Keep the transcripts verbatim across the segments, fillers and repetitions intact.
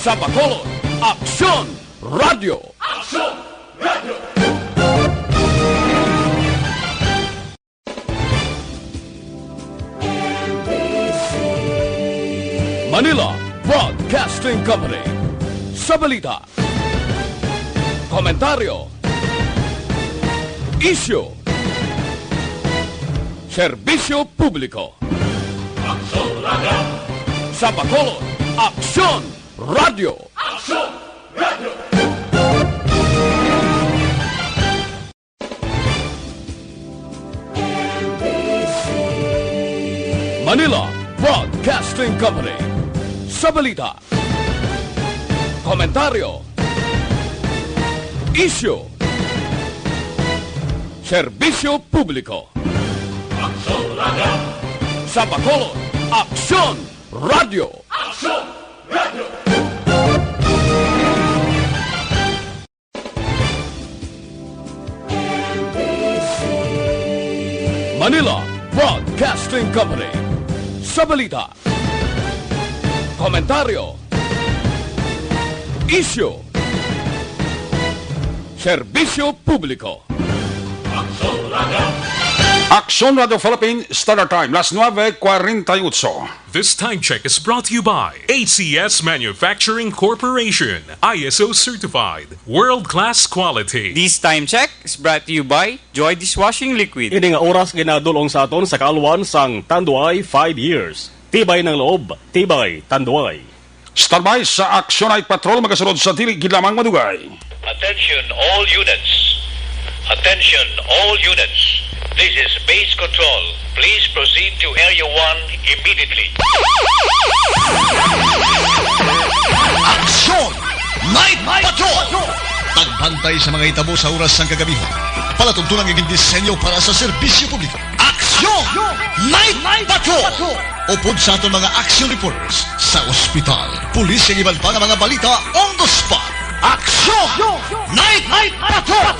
Sa Bacolod, Aksyon Radio. Aksyon Radio. Manila Broadcasting Company. Sa balita, komentaryo, isyu, serbisyo publiko. Aksyon Radio. Sa Bacolod, Aksyon Radio. Aksyon Radio. Manila Broadcasting Company. Sa balita, komentaryo, isyu, serbisyo publiko. Aksyon Radio. Sa Bacolod, Aksyon Radio. Aksyon Radio. Manila Broadcasting Company. Sa balita, komentaryo, isyu, serbisyo publiko. Aksyon Radio. Aksyon Radio Philippines, Standard Time, las nuebe cuarenta y ocho. This time check is brought to you by A C S Manufacturing Corporation, I S O certified, world-class quality. This time check is brought to you by Joy Dishwashing Liquid. Ini nga oras ginadul-ong sa aton sa kaalwan sang Tanduay five years. Tibay ng loob, tibay Tanduay. Standby sa Action Night Patrol, magasunod sa dili gid lamang madugay. Attention all units. Attention all units. This is Base Control. Please proceed to Area one immediately. Action Night Patrol! Pagbantay sa mga hitabo sa oras sang kagabihan. Palatuntunan nga gindisenyo para sa serbisyo publiko. Action Night Patrol! Upod sa aton mga action reporters sa ospital, pulis, kag iban pa nga mga balita on the spot. Action Night Patrol!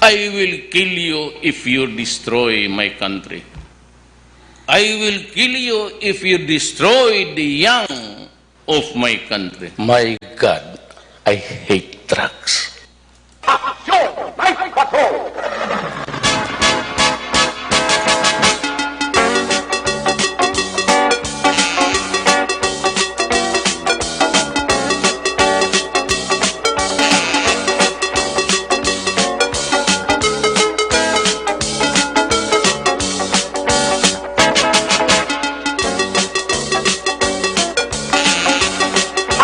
I will kill you if you destroy my country. I will kill you if you destroy the young of my country. My God, I hate drugs. Action Night Patrol!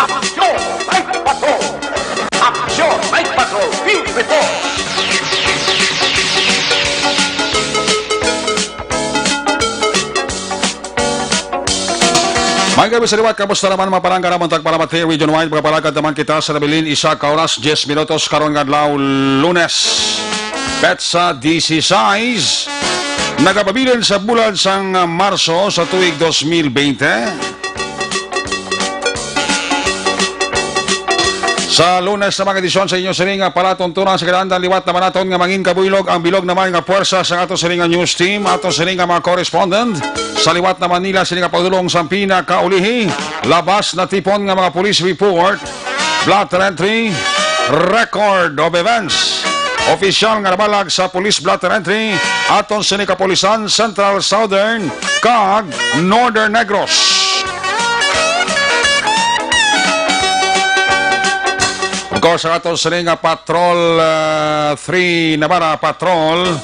Action Night Patrol! Action Night Patrol! Field Report! May gabi sa liwat, kamusta naman mga palangga naman tagpalamat here, region wide, magapalagad naman kita sa nabilin, isa ka oras, diyes minutos, karon nga adlaw, Lunes, petsa dieciséis, nagapabilin sa bulan sang Marso sa tuig dos mil bente. Sa Lunes na mga edisyon sa inyo sining nga palatuntunan sa kinaandan, liwat naman naton nga mangin kabuylog ang bilog naman nga puwersa sa ato sining nga news team, ato sining nga mga correspondent. Sa liwat naman nila sining nga pagdulong sa pinakaulihi, labas na tipon nga mga police report, blotter entry, record of events. Opisyal nga nabalag sa police blotter entry, aton sining kapulisan, Central, Southern, kag Northern Negros. Of course, ang ato sini nga Patrol, ah, three Navarra Patrol.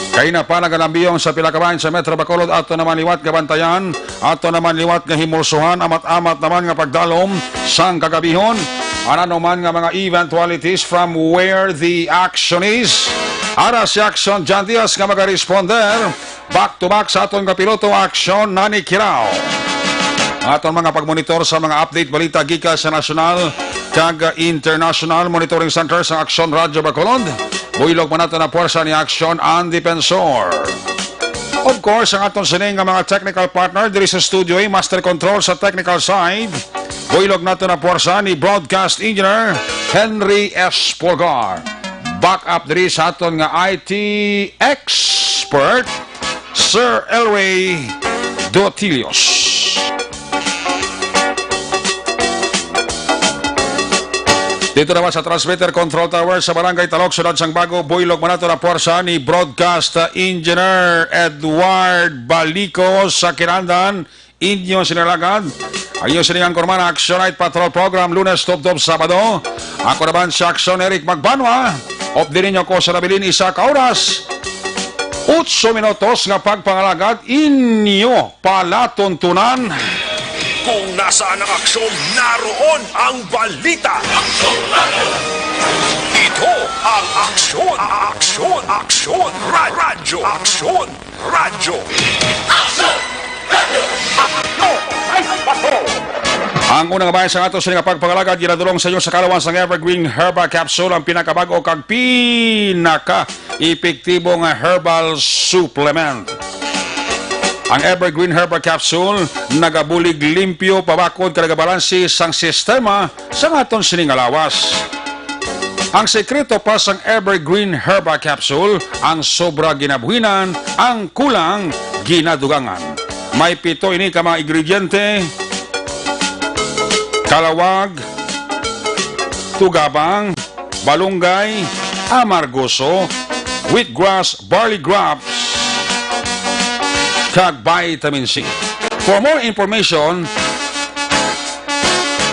Kaina pa nagalambiyong sa pila ka bahin sa Metro Bacolod, ato naman liwat nga bantayan, ato naman liwat nga himulsuhan, amat-amat naman nga pagdalom sang kagabihon. Ano man nga mga eventualities from where the action is. Ara si Action John Diaz nga magaresponder. Back to back sa aton kapiloto, Action Nani Kirao. Aton mga pagmonitor sa mga update balita gikan sa national kag international monitoring center sa Action Radyo Bacolod. Buylog man nato na puwersa ni Action ang Defensor. Of course, ang aton sini nga mga technical partner diri sa studio, eh, master control sa technical side. Buylog nato na puwersa ni Broadcast Engineer Henry S. Polgar. Back up diri sa aton nga I T expert, Sir Elway Dotilios. Dito naman sa Transmitter Control Tower sa Barangay Talok, Siyudad sang Bago, buylog man nato na puwersa ni Broadcast Engineer Edward Balico sa Kirandan. Inyo sinalagad ang inyo siningang kurman, Action Night Patrol Program, Lunes tubtob Sabado. Ako naman si Action Eric Magbanwa. Update ninyo ko sa nabilin isa ka oras. Otso minutos nga pagpangalagad inyo palatuntunan. Kung nasaan ang aksyon, naroon ang balita. Ito ang aksyon, aksyon, aksyon, ra- radyo, aksyon, radyo. Ang unang bahin sa ato sini nga pagpangalagad ginadulong sa inyo sa kalawan sang Evergreen Herbal Capsule, ang pinakabag-o kag pinaka epektibo nga herbal supplement. Ang Evergreen Herbal Capsule nagabulig limpyo, pabakod kag nagabalanse sang sistema sa aton sini nga lawas. Ang sekreto pa sang Evergreen Herbal Capsule, ang sobra ginabuhinan, ang kulang ginadugangan. May pito ini ka mga ingrediente: kalawag, tugabang, balunggay, amargoso, wheatgrass, barley grass, kag vitamin C. For more information,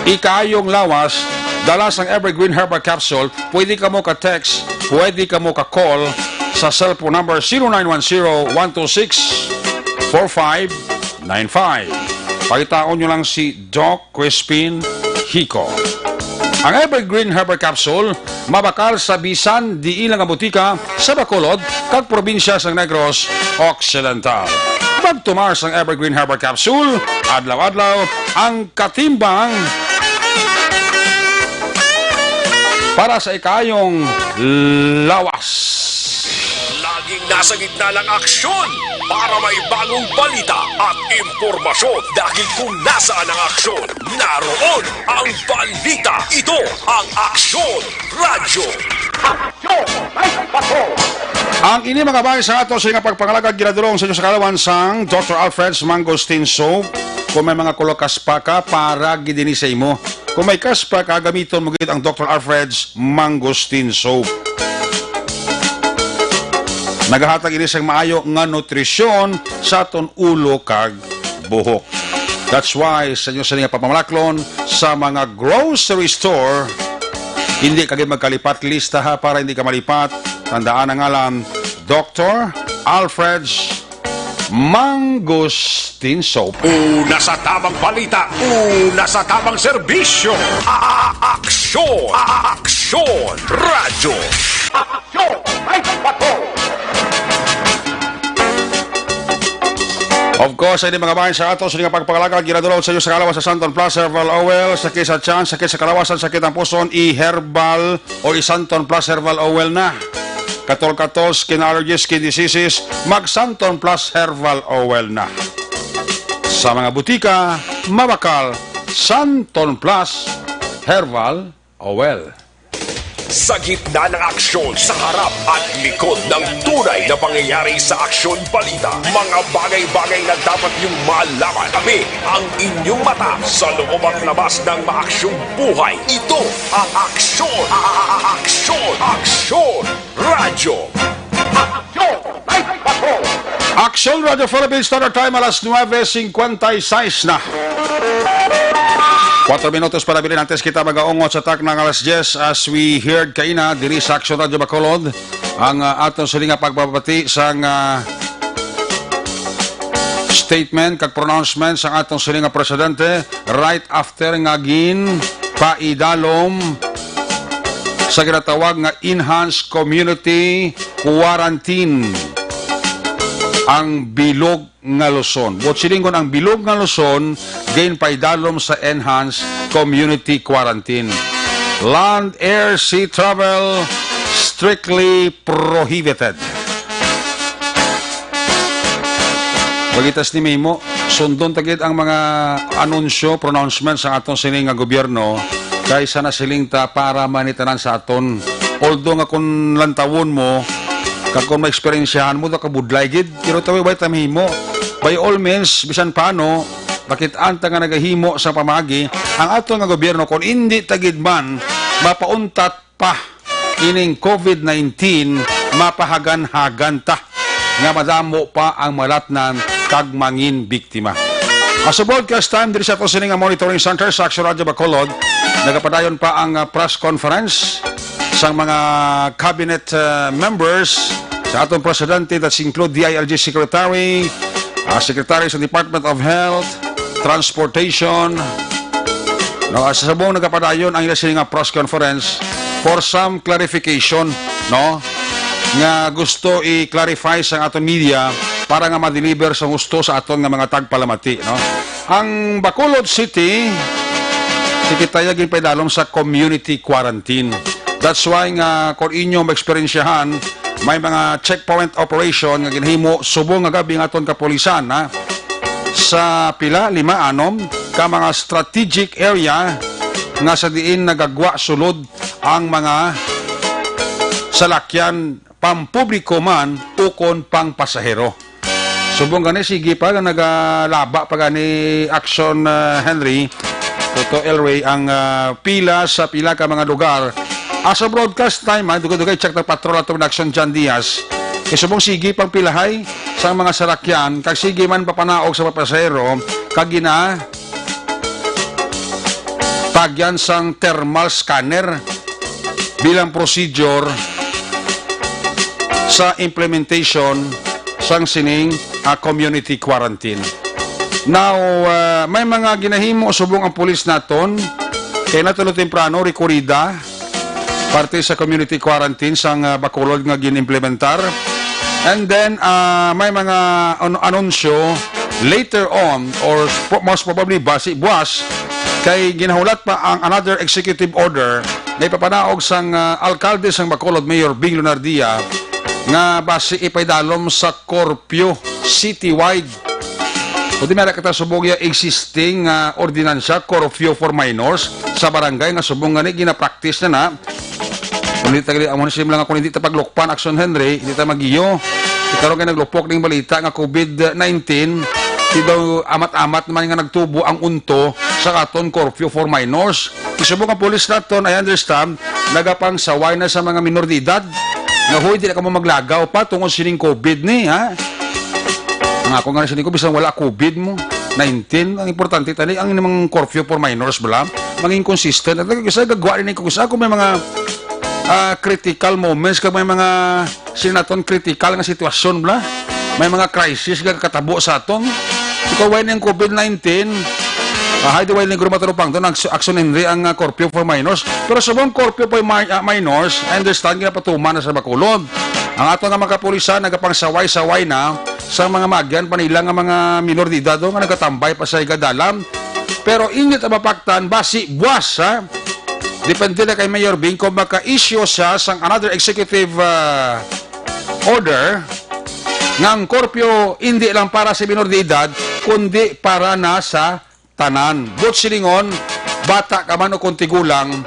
ikaayong lawas, dala sang Evergreen Herbal Capsule, pwede kamo ka-text, pwede kamo ka-call sa cellphone number zero nine one zero, one two six, four five nine five. Pangitaon nyo lang si Doc Crispin Hico. Ang Evergreen Herbal Capsule mabakal sa bisan diin lang nga butika sa Bacolod kag probinsya sang Negros Occidental. Magtumar sang Evergreen Herbal Capsule, adlaw-adlaw ang katimbang para sa ikaayong lawas. Laging nasa gitna ng aksyon para may bagong balita at impormasyon. Dahil kung nasaan ang aksyon, naroon ang balita. Ito ang Aksyon Radyo. Ang ini mga bahin sa ato sa nga pagpangalagad ginadulong sa inyo sa kalawan sang Doctor Alfred's Mangosteen Soap. Kung may mga kulo kaspa ka, para gid ini sa imo. Kung may kaspa ka, gamiton mo gid ang Doctor Alfred's Mangosteen Soap. Nagahatag ini sang maayo nga nutrisyon sa aton ulo kag buhok. That's why sa inyo sa nga pamalaklon sa mga grocery store, hindi ka gid magkalipat lista ha, para hindi ka malipat. Tandaan ang ngalan, Doctor Alfred's Mangosteen Soap. Una sa tamang balita, una sa tamang serbisyo. A- Aksyon, Aksyon Radyo. Aksyon! May bato! Of course, ini mga bahin sa ato sa nga pagpangalagad, ginadulot sa inyo sa kalawas sa Santon Plus Herbal Oil, sakit sa tiyan, sakit sa kalawasan, sakit ang puson, i-herbal o i-Santon Plus Herbal Oil na. Katol-katol, skin allergies, skin diseases, mag Santon Plus Herbal Oil na. Sa mga butika, mabakal, Santon Plus Herbal Oil. Sa gitna ng aksyon, sa harap at likod ng tunay na pangyayari sa Aksyon Balita, mga bagay-bagay na dapat niyong malaman. Tabi ang inyong mata sa loob at labas ng maaksyong buhay. Ito ang Aksyon, a- a- a- Aksyon, Aksyon Radyo. Aksyon Radyo Philippines Standard Time, alas nuebe cincuenta y seis na. Kuwatro minutos para bilin antes kita magaungot sa takna nga alas diyes, as we heard kaina diri sa Aksyon Radyo Bacolod, ang, ah, aton sini nga pagpabati sang, ah, statement kag pronouncement sang aton sini nga presidente right after nga gin paidalom sa ginatawag nga enhanced community quarantine ang bilog nga Luzon. Buot silingon, ang bilog nga Luzon ginpaidalom sa enhanced community quarantine. Land, air, sea travel strictly prohibited. Pagitas ni Mimo, sundon ta gid ang mga anunsyo, pronouncement sa aton sini nga gobyerno, kay sa nasiling ta para man ni tanan sa aton. Although nga kung lantawon mo, kag kung maeksperiensyahan mo, daw kabudlay gid, pero tawi way ta mahimo. By all means, bisan paano, makit-an ta nga nagahimo sa pamagi ang aton nga gobyerno, kung indi ta gid man mapauntat pa ining COVID nineteen, mapahagan-hagan ta nga madamo pa ang malatnan kag mangin biktima. As a broadcast time, diri sa ato sining nga monitoring center sa Action Radio Bacolod, nagapadayon pa ang, ah, press conference sang mga cabinet, ah, members sa atong presidente, that's include D I L G Secretary, ah, Secretary sa Department of Health, Transportation, no, sa subong nagapadayon ang ila sini nga press conference for some clarification, no, nga gusto i-clarify sa aton media para nga ma-deliver sa gusto sa aton nga mga tagpalamati, no. Ang Bacolod City, tikitaya ginpaidalom sa community quarantine. That's why nga kung inyo maeksperiensyahan, may mga checkpoint operation nga ginhimo subong nga gab-i ang aton kapulisan, ha? Sa pila, lima, anom ka mga strategic area nga sa diin nagagwa sulod ang mga salakyan, pampubliko man ukon pangpasahero. Subong gani, sige pa nga nagalaba pa gani, Action, ah, Henry, Toto Elway, ang, ah, pila sa pila ka mga lugar. As a broadcast time, ha, dugay-dugay check ng patrol ato ng Action John Diaz. Kay subong sige pang pilahay sa mga sarakyan, kag sige man papanaog sa mga pasahero, kag gina tagyan sang thermal scanner bilang procedure sa implementation sang sining, ah, community quarantine. Now, ah, may mga ginahimo subong ang pulis naton kay natulo temprano, rekurida, parte sa community quarantine sang, ah, Bacolod nga ginimplementar. And then, ah, may mga an-, anunsyo later on, or po-, most probably basi buwas, kay ginahulat pa ang another executive order nga ipapanaog sang, ah, alkalde sang Bacolod, Mayor Bing Lunardia, nga basi ipaidalom sa curfew citywide. Kung di meron kita subong ya existing, ah, ordinansya, curfew for minors sa barangay nga subong gani ginapractice na na. Kung di ta gali, amo na sila nga kung hindi ta paglukpan, Action Henry, hindi ta magiyo. Ikaw kay naglupok ning balita nga COVID nineteen, di daw amat-amat naman nga nagtubo ang unto sa aton curfew for minors. Isubong ang pulis naton, I understand, nagapangsaway na sa mga minor de edad. Nga, "Hoy, di na kamo maglagaw pa tungod sining COVID ni, ha?" Ang ako nga sining ko, bisan wala COVID mo, nineteen, ang importante tani, ang mga curfew for minors bala, mangin consistent. At lagi, isa gagwa rin ko, isa ako may mga, ah, critical moments, kag may mga sinaton critical nga sitwasyon bala, may mga crisis nga katabo sa aton. Ikaw, why ning COVID nineteen? Ah, hay, di why ning grumatarupang to, nag-, Action Henry ang, ah, curfew for minors. Pero subong curfew for mi-, ah, minors, I understand, ginapatuman na sa Bacolod. Ang ato nga mga kapulisan nagapangsaway-saway na sa mga magyan pa nila nga mga minor de edad, oh, nga nagatambay pa sa higadalan. Pero inyo ta mapaktan, basi buwas, ha? Depende na kay Mayor Bing kung maka-issue siya sang another executive, ah, order nga ang curfew hindi lang para sa minor de edad, kundi para na sa tanan. Buot silingon, bata ka man o kung tigulang,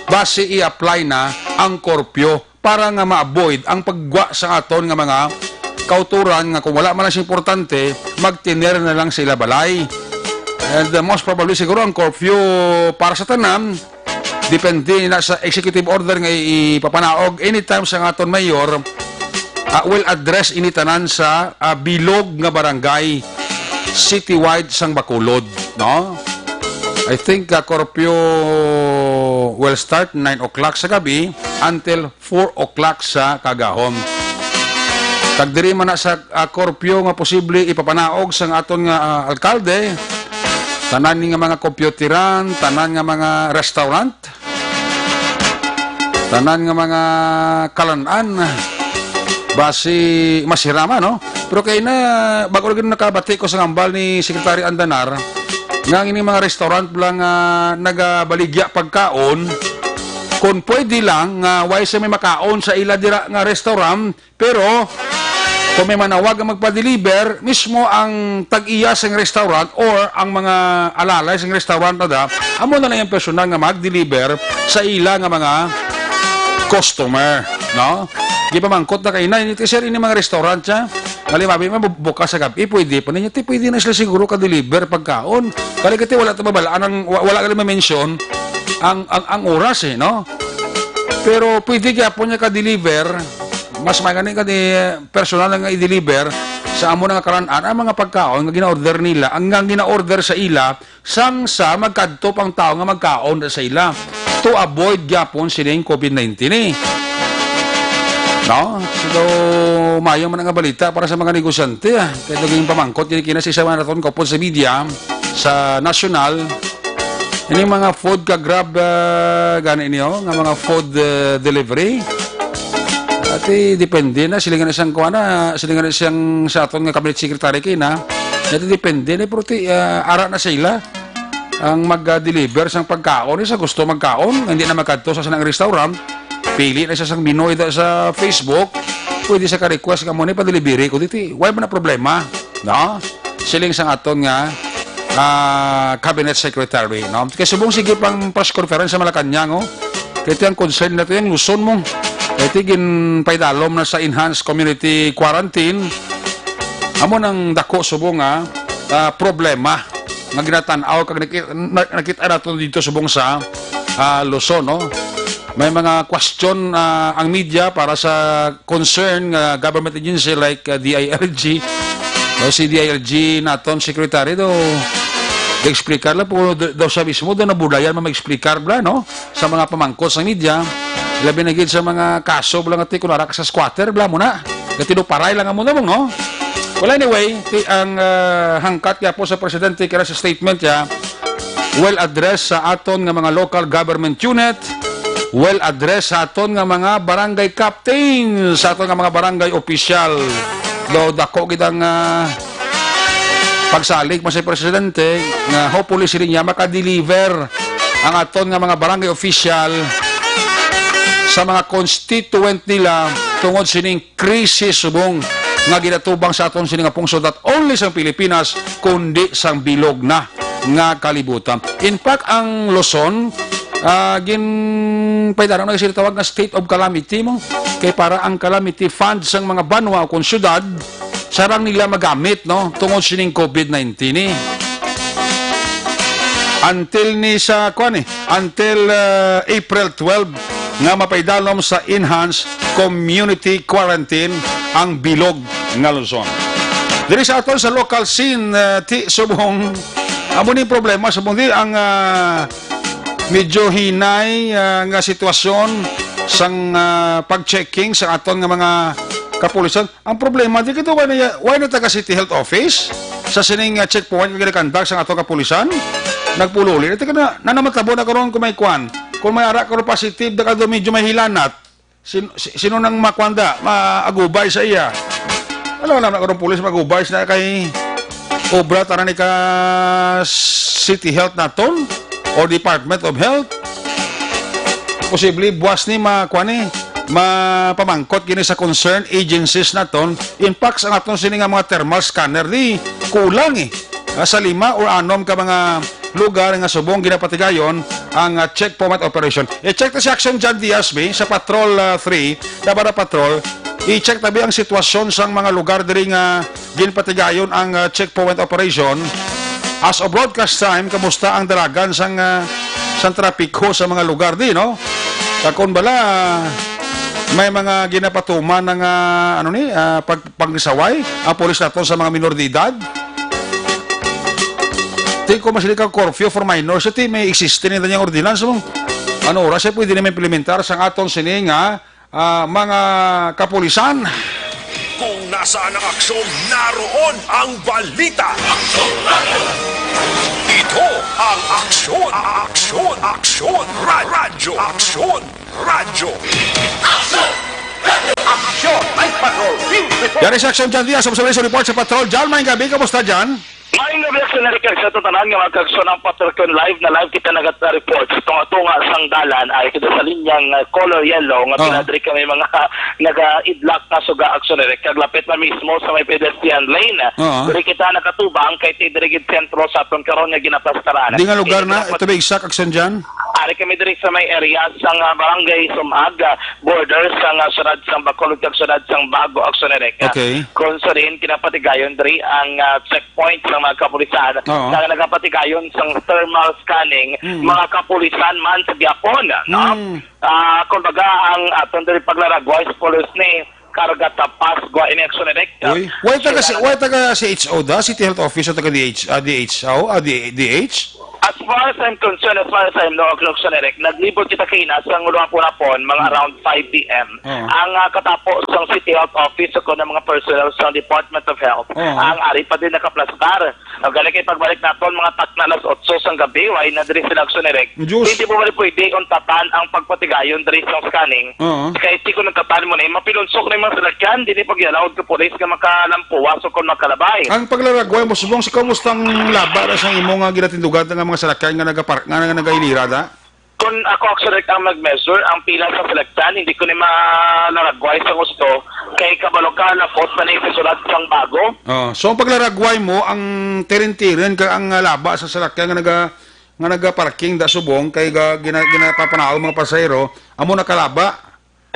basi i-apply na ang curfew para nga ma-avoid ang paggwa sa aton nga mga kauturan nga kung wala man lang siya importante, magtiner na lang sa ila balay. And, uh, most probably, siguro ang curfew para sa tanan, depende na sa executive order nga i-, ipapanaog anytime sa aton mayor, uh, will address ini tanan sa, uh, bilog nga barangay citywide sang Bacolod, no? I think, uh, curfew will start nine o'clock sa gabi until four o'clock sa kagahom. Kag diri man na sa, ah, curfew nga posible ipapanaog sang aton nga, ah, alkalde, Tanan nga mga kompyuteran, tanan nga mga restaurant, tanan nga mga kalan-an, basi masirama, no? Pero kay na, bago lagi nakabati ko sa hambal ni Secretary Andanar, nga ang ining mga restaurant lang nga nagabaligya pagkaon, kung pwede lang nga way sa may makaon sa ila dira nga restaurant, pero kung may manawag nga magpa-deliver, mismo ang tag-iya sang restaurant or ang mga alalay sang restaurant na da, amo na lang yung personal nga mag-deliver sa ila nga mga customer, no? Gipamangkot na kay na, "Ini, sir, ini mga restaurant siya. Halimbawa, may bu-, bukas sa gabi, pwede pa ninyo." Ti, pwede na sila siguro ka-deliver pagkaon. Kali kati, wala ta mabalaan ang, wa-, wala ka ma-mention ang, ang, ang oras, eh, no? Pero pwede gyapon niya ka-deliver, mas may gani ka di personal nga i-deliver sa amo na nga karan-an ang mga pagkaon nga gina-order nila, ang nga gina-order sa ila, sang sa magkadto pang tawo nga magkaon sa ila to avoid gyapon sining covid nineteen, eh. No? So, mayo man nga balita para sa mga negosyante, ah. Kaya naging pamangkot, kini kina sa isa man naton kaupod sa media, sa nasyonal, ini mga food ka Grab, ah, gani niyo, nga mga food, ah, delivery. Ati, depende na, sila nga na siyang kuha na, sila nga na siyang sa aton nga cabinet secretary kay na. Ati, depende na, pero ti, ah, ara na sa ila ang mag-deliver sang pagkaon, sa gusto magkaon, hindi na magkadto sa sanang restaurant, pili na siya sang menu ito sa Facebook, pwede sa ka-request nga mo ni pa-delivery ko dito. Why man na problema? No? Siling sang aton nga, ah, cabinet secretary, no? Kay subong sige pang press conference sa Malacañang, oh. Kay ti ang concern na to yung Luzon mo. Kay ti ginpaidalom na sa enhanced community quarantine. Amo nang dako subong nga, ah, problema nga ginatan-aw kag nakit-, na-, nakita nato dito subong sa, ah, Luzon, no? May mga question, ah, ang media para sa concern nga government agency like, ah, D I L G. O si D I L G naton secretary do, explicar lang po do, daw siya mismo do nabulayan ma-explicar bla, no? Sa mga pamangkot sa media, labi na gid sa mga kaso bla nga ti kun ara ka sa squatter bla mo na. Gatinuparay lang amo na mo, no? Well, anyway, ti, ang, ah, hangkat nga po sa presidente kaya sa statement niya, well addressed sa aton nga mga local government unit, well addressed sa aton nga mga barangay captain, sa aton nga mga barangay official. Do dako gid ang, ah, pagsalig mo sa presidente nga hopefully sila niya makadeliver ang aton nga mga barangay official sa mga constituent nila tungod sining krisis subong nga ginatubang sa aton sini nga pungsod, not only sang Pilipinas kundi sang bilog na nga kalibutan. In fact, ang Luzon, ah, ginpaidaron na sila tawag nga state of calamity mo, kay para ang calamity fund sang mga banwa o kon syudad sarang nila magamit, no, tungod sining covid nineteen, eh. Until ni sa, kuwan, eh, until, ah, April twelve, nga mapaidalom sa enhanced community quarantine ang bilog nga Luzon. Diri sa aton sa local scene, ah, ti subong, amo ni problema subong di ang, ah, medyo hinay, ah, nga sitwasyon sang, ah, pag-checking sa aton nga mga kapulisan. Ang problema, di kita wala, wala na taga City Health Office sa sining, ah, checkpoint nga ginakandak sa ato kapulisan. Nagpululi na taga na, na namatabo na karon kung may kwan. Kung may ara karon positive, na ka medyo may hilanat. Sin, si- sino nang makwanda, maagubay sa iya? Alam na karon pulis magubay sa kay obra tanan ni ka City Health naton o Department of Health. Posible buwas ni ma-, kuwan ni, mapamangkot gini sa concerned agencies naton. In fact, ang aton sini nga mga thermal scanner di kulang, eh. Ah, sa lima or anom ka mga lugar nga subong ginapatigayon ang, ah, checkpoint operation. I-check ta si Action John Diaz, bi, sa Patrol, ah, three, Dabara Patrol. I-check tabi ang sitwasyon sang mga lugar diri nga ginpatigayon ang, ah, checkpoint operation. As of broadcast time, kamusta ang dalagan sang, ah, sang trapiko sa mga lugar di, no? Kag kun bala, may mga ginapatuman na nga, ano ni, ah, pag-, paglisaway ang pulis naton sa mga minor de edad. Ti ko masili ka curfew for minors, ti may existe ni tanyang ordinance mo. Ano oras siya pwede na implementar sa aton sini nga, ah, mga kapulisan? Kung Saan ang aksyon, naroon ang balita. Ito ang Aksyon, Aksyon, Aksyon, Ra- Radyo, Aksyon, Radyo. Aksyon! Night Patrol Field Report! Yari sa Aksyon Jan Diaz, observation report sa Patrol. Jan, maayong gabi. Kamusta, Jan? Maayong gabi, Aksyon Eric, kag sa tanan nga mga kaaksyon. Ang Patrol Live na live kita nagat-report sa tunga-tunga sang dalan. Ari kita sa linyang, uh, color yellow nga Ah. pinadri kami mga naga-idlak na suga, Aksyon Eric. Kag lapit na mismo sa may pedestrian lane. Ah. Diri kita nakatubang kay ti diri gid sentro sa aton karon nga ginaplastaran. Di nga lugar Ini na, ginapas- ito ba exact, Aksyon Jan? Ari kami diri sa may area sang, ah, Barangay Sumag, ah, border sang, ah, siyudad sang Bacolod kag siyudad sang Bago, Aksyon Eric. Okay. Kung sa diin kinapatigayon diri ang, ah, checkpoint sang mga kapulisan Oo. nga nagapatigayon sang thermal scanning, Mm. mga kapulisan man sa gihapon, no? Mm. Ah, kumbaga, ang aton diri paglaragway sa police ni karga ta Pascua ini, Aksyon Eric. Uy, why taga si, Sila why taga C H O da? City Health Office o taga D H, ah, D H O, ah, D-, D H? As far as I'm concerned, as far as I know, Aksyon Eric, naglibot kita kaina sang hapon-hapon, mga Mm. around five P M. Oo. Ang, ah, katapo sang City Health Office, o kuno mga personnel sang Department of Health, Oo. ang ari pa din nakaplastar. Ang gani kay pagbalik naton, mga takna alas otso sang gabi, way na diri sila, Aksyon Eric. Diyos. Hindi mo man pwede untatan ang pagpatigayon diri sa scanning. Oo. Kay ti kung untatan mo na, mapilonsok na yung mga salakyan, dili pag-allowed ka pulis nga makalampuwas o kung makalabay. Ang paglaragway mo, subong sa kamustang laba na sa imo nga ginatindugan nga mga salakyan nga nagapark, nga, nga nagailira da? Kung ako, Aksyon Eric, ang mag-measure, ang pila sa salakyan, hindi ko ni malaragway sa gusto, kay kabalo ka, lapot na ni sa sulad sang Bago. Oh, so ang paglaragway mo, ang tirin-tirin ka ang, ah, laba sa salakyan nga naga-, nga nagaparking da subong kay ga-, gina-, ginapapanaog mga pasahero, amo nakalaba.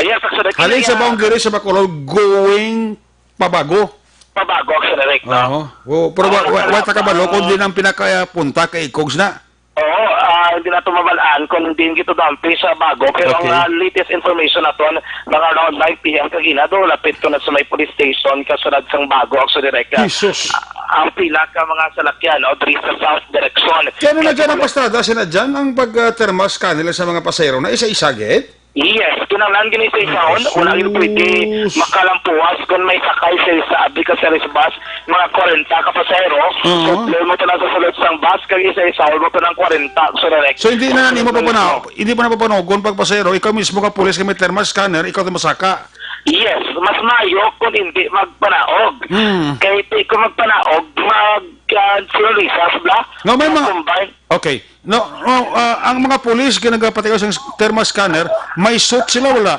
Yes, Aksyon Eric. Halin sa Kaya boundary sa Bacolod, going pabago. Pabago, Aksyon Eric, no? Oo. Oh, pero wa-, wa-, wa-, ta kabalo kung din ang pinakapunta kay Icogs na. Oo, ah, hindi na ito mabalaan kung hindi gito dampi sa Bago. Pero ang, Okay. ah, latest information naton, mga around nine P M kagina, do, lapit ko na sa may police station, kasulad sang Bago, Aksyon Eric. Jesus. Ah, ang pila ka mga salakyan, no, diri sa south direction. Kaya ano na dyan ang pastrada, sina dyan ang pag, ah, thermal scanner sa mga pasahero na isa-isa, gid? Yes, kinahanglan gini sa isahon, Ay, wala gid pwede Jesus. makalampuwas kung may sakay sa isa, abi ka sa bus, mga kwarenta ka pasahero. Oo. So, dahil mo tanan sa sulod sang bus, kag isa-isahon mo tanan kwarenta, so direct. So, hindi na nimo papanaw-, hindi pa na papanogon pag pasahero, ikaw mismo ka pulis, ka may thermal scanner, ikaw ang masaka. Yes, mas maayo kung hindi magpanaog. Hmm. Kay ti-, kung magpanaog, mag, ah, sila lisas, bla? Nga may mga Combine. Okay. No, no, ah, ang mga pulis nga nagapatigaw sa thermal scanner, may suit sila, wala?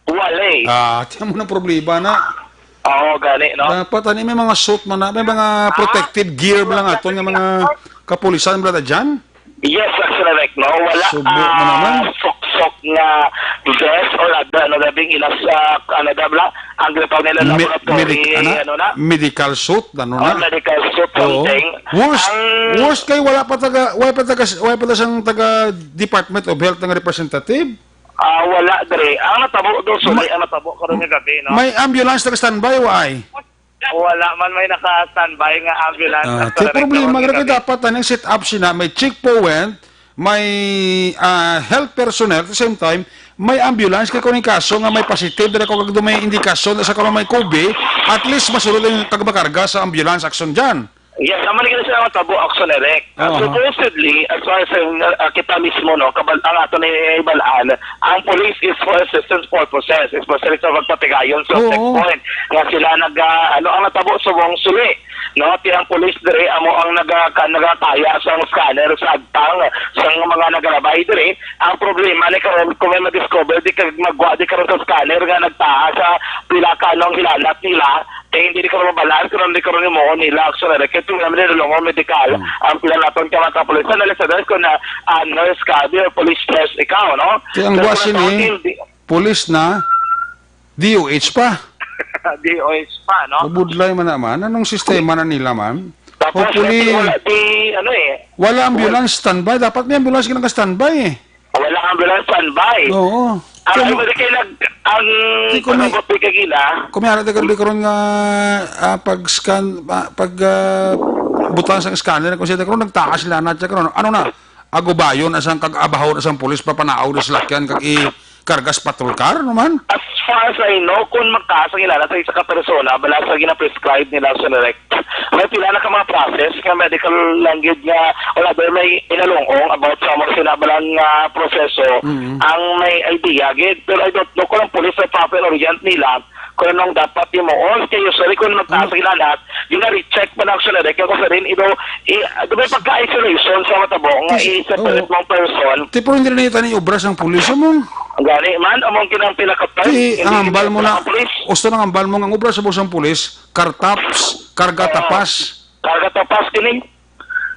Wala eh. Ah, tiyan mo na problema na. Oo, gani, no? Dapat, ani, may mga suit man na, may mga Ah, protective gear man lang aton nga mga kapulisan, brother Jan? Yes, Sir Rick, no? Wala, Subo mo ah, naman. Suksok nga vest or other, ano, labing ilas, ah, ano, da, bla? Ang ginatawag nila Me-, laboratory, medic-, ano? ano na? Medical suit, ano Oh, na? medical suit, Oo. something. Worst, Ang worst kay wala pa taga, wala pa taga, wala pa ta sang taga Department of Health nga representative. Ah, wala, dre. Ang natabo do, suli, Ma-, ang natabo karon nga gabi, no? May ambulance taga standby, wa ay? Wala man may naka-standby nga ambulance Ah, sa ti problema, Corona kaya gabi. dapat, ano, set up sila, may checkpoint, may, ah, health personnel, at the same time, may ambulance, kay kung yung kaso nga may positive, dala ko kag may indikasyon sa karon may COVID, at least masulod ang kagmakarga sa ambulance action dyan. Yes, naman ni sila matabo, Action Direct. Ah, Oo. supposedly, as far as, uh, uh, kita mismo, no, kabal-, ang ato ni Balaan, ang police is for assistance purposes, especially sa pagpatigayon sa Oo. checkpoint. Nga sila nag, uh, ano, ang natabo subong suli, no? Ti ang police dire, amo ang naga-, ka-, nagataya sa scanner sa agtang sa mga nagalabay dire. Ang problema ni karon, kung may ma-discover, di ka magwa, di karon sa scanner nga nagtaha sa pila ka anong hilanat nila, kay hindi di karon mabalaan kung ano di karon yung muon nila. Actually, kaya ito naman nila lungo medikal, Hmm. ang pila naton ka mga kapulisan, na sa ko na, ah, nurse ka, di, or police nurse ikaw, no? Kaya ang Pero guwas kung ini, hindi, police na, D O H pa. D O H pa, no? Mabudlay man naman. Anong sistema na nila, ma'am? Tapos, Hopefully, wala di, ano eh. wala ambulance standby. Dapat may ambulance ka naka-standby eh. Wala ambulance standby. Oo. Ang, Kaya ang mo, pwede kayo nag-, ang, di ko may, ano, pagkagila? Kung may harap na karon nga, ah, pag-scan, ah, pag, ah, butang sa scanner, kung siya karon, nagtaas sila na siya karon. Ano na? Agubayon na sang kag-abahon na sang pulis, papanaog na sila kag i-kargas patrol car, no man? As far as I know, kung magtaas ang ila sa isa ka persona, bala sa gina-prescribe nila sa direct, may pila na ka mga process nga medical language nga, or rather, may inalungong about sa mga sinabalang nga proseso, Mm. ang may idea gid. Pero I don't know kung ang police may proper orient nila kung anong dapat himuon. Kay usually, kung magtaas Ano? ang ila lahat, gina-recheck pa na actually, like, kung sa rin, ito, i-, di ba, pagka-isolation sa matabo, nga Ti-, i-separate oo. mong person. Ti, pero hindi na ito ni obra sang pulis, among Gani man, among kinang pinaka-first, Ti, hindi ang ambal kita mo na, pinaka-police. Gusto nang ambal mo nga ang obra sa busang pulis, kartaps, karga Oo. tapas. Karga tapas, kini.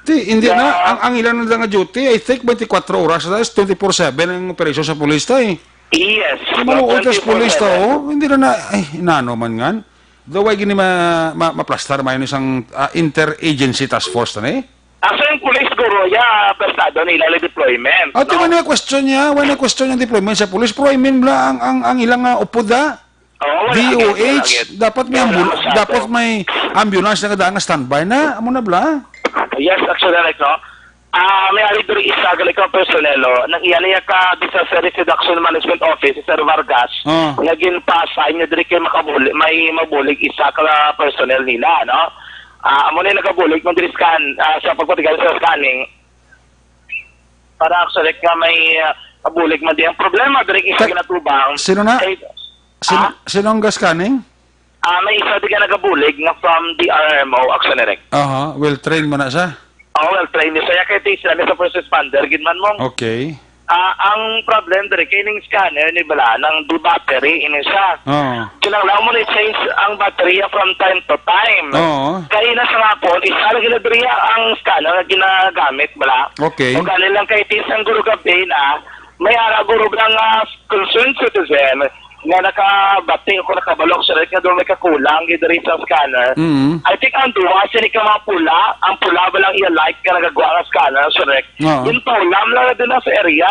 Ti, hindi na, Yeah. ang, ang ilan na nga duty, I think, twenty-four oras, that is twenty-four seven ang operasyon sa pulis, tay. Yes. Ti, maluoy tas pulis, ta, twenty-four seven. Oh. Hindi na na, ay, inano man ngan. Daw, ay gini ma-, ma-, maplastar man isang, ah, interagency task force na ni. Asa yung police, guro? Ya, prestado nila ang deployment, Ah, ti, no? Wala na question niya, wala na question yung deployment sa police. Pero I mean, bla, ang, ang, ang ilang nga upod, ah, Oo, wala, D O H, wala, wala. Dapat may Wala ambul-, masyado. Dapat may ambulance na kadaan nga standby na. Amo na, bla? Yes, actually, like, no? Ah, may ari diri isa, gali ka personnel, oh. Nang iya niya ka disaster risk reduction management office, si Sir Vargas, Oh. nga ginpa-assign niya diri kay makabulig, may mabulig isa ka personnel nila, no? Ah, amo na yung nagabulig man diri scan, ah, sa pagpatigal sa scanning. Para actually nga may, ah, mabulig man di. Ang problema diri isa Ta-, ginatubang sino na? Kay, Sino, ah? Sino ang ga-scanning? Ah, may isa di ka nagabulig nga from the R R M O, Action Direct. Aha, well trained man na siya. Oh, well trained siya. Kaya ti sila sa first responder, gid man mo. Okay. Ah, ang problem diri kay ning scanner ni bala nang di battery ini siya. Oo. Kinahanglan mo ni change ang baterya from time to time. Oo. Kay na sa hapon, isa lang gina diri ang scanner nga ginagamit bala. Okay. O gani lang kay ti sang guro gabi na, may ara guro lang nga concerned citizen nga nakabati o kung nakabalo, sir, nga doon may kakulang gid diri sa scanner. Mm. I think ang duha sini ka mga pula, ang pula ba lang iya light nga nagagwa nga scanner, sir? Oo. Yung paulam lang na din sa area,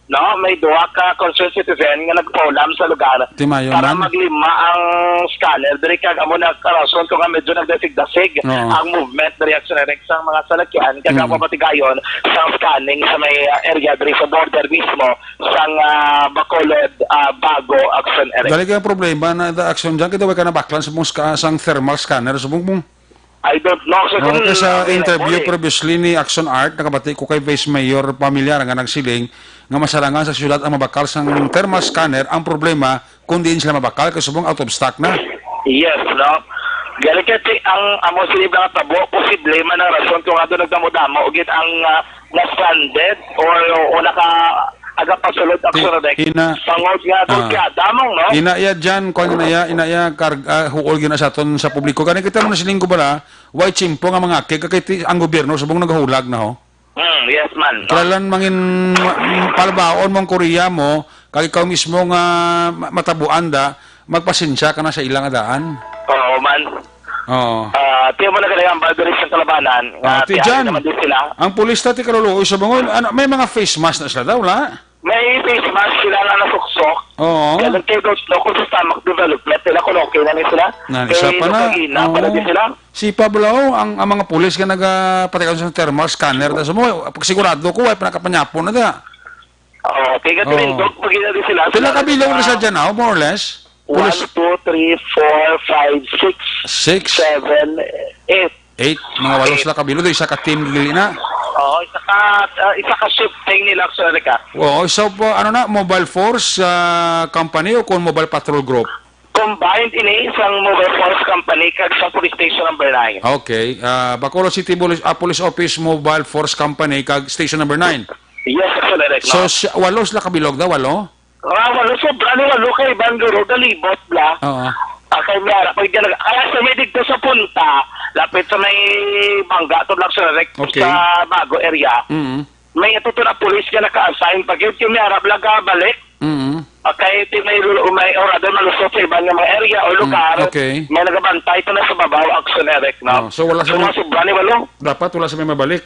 no? May duha ka concerned citizen nga nagpaulam sa lugar Timayo para man. maglima ang scanner. Diri kag amo na karason ko nga medyo nagdasig-dasig Oo. ang movement diri, actually, sa mga salakyan, kag Mm. ang papatigayon sa scanning sa may, ah, area diri sa border mismo sang, ah, Bacolod, ah, Bago, Action Eric. Dali kay problema na the action dyan, kita way ka nabaklan sa mong ska-, sang thermal scanner, subong mong I don't know. So, Okay, kung sa okay na interview po, eh. previously ni Action Art, nakabati ko kay Vice Mayor Pamilyar nga nagsiling nga masarangan sa syudad ang mabakal sang thermal scanner. Ang problema, kung diin sila mabakal, kay subong out of stock na. Yes, no? Gani kasi ang amo sila mga tabo, posible man ang rason kung ano nagdamo-damo, gid ang, ah, na-stranded or, o naka-, agapasulod ang Ti-, Surodec. ina-, Bangod nga, ah, doon kaya damang, no? Ina iya dyan, kwan na iya, ina iya, kar-, ah, huol gina sa aton sa publiko. Gani kita mo na siling ko bala, way tsimpo nga mga kay, kay ti-, ang gobyerno, subong naghulag na, ho. Hmm, yes, man, no? Kailan mangin ma-, palabaon mong Korea mo, kag ikaw mismo nga ma-, matabuan da, magpasensya ka na sa ilang adaan. Oo, man. Oo. Ah, tiyan mo na kaya ang boundaries ng kalabanan, nga Ah, ti tiyan dyan. naman din sila. Ang pulis na ti kaluluoy sa bangon, ano, may mga face mask na sila daw, wala? May face mask sila nga nasuksok. Oo. Kaya nagkay Ghost Loco sa stomach development nila kung okay na ni sila. Na, Kay isa pa na. nagkagina pa na Oo. din sila. Si Pablo, ang, ang mga pulis nga nagapatikan sa thermal scanner, tas mo, pag sigurado ko, way pa nakapanyapon na da. Oo, kay Oo. Gatilindog, pag ina din sila, Pila sila ka bilog na sa nagka- dyan, ah, more or less? One, Pulis- two, three, four, five, six, Six? seven, eight. Eight, mga walo Eight. sila ka bilog, isa ka team gili na. Oo, isa ka, ah, isa ka shifting nila, actually, ka. Oo, so, po, ano na, Mobile Force, ah, Company o kung Mobile Patrol Group? Combined ini isang Mobile Force Company kag sa Police Station Number Nine. Okay, ah, Bacolod City Police, ah, Police Office Mobile Force Company kag Station Number Nine. Yes, actually, no? So, si-, walo sila ka bilog daw, walo? Ah, walo, sobra ni walo kay Banguro, galibot bla. Oo. Ah, kay Miara, pag dyan, kaya sa may dito sa punta, lapit sa may Bangga, to lang sa rek-, Okay. sa Bago area. Mm. May ito to na pulis nga naka-assign pa gyud, kay Miara bla ka balik. Mm. Ah, kay ti may lulo, may orado malusot sa iban nga mga area o Mm, lugar. Okay. May nagabantay to na sa babaw, action, Eric, no? Oh, so wala sa So, may mga sobra ni walo. Dapat wala sa may mabalik.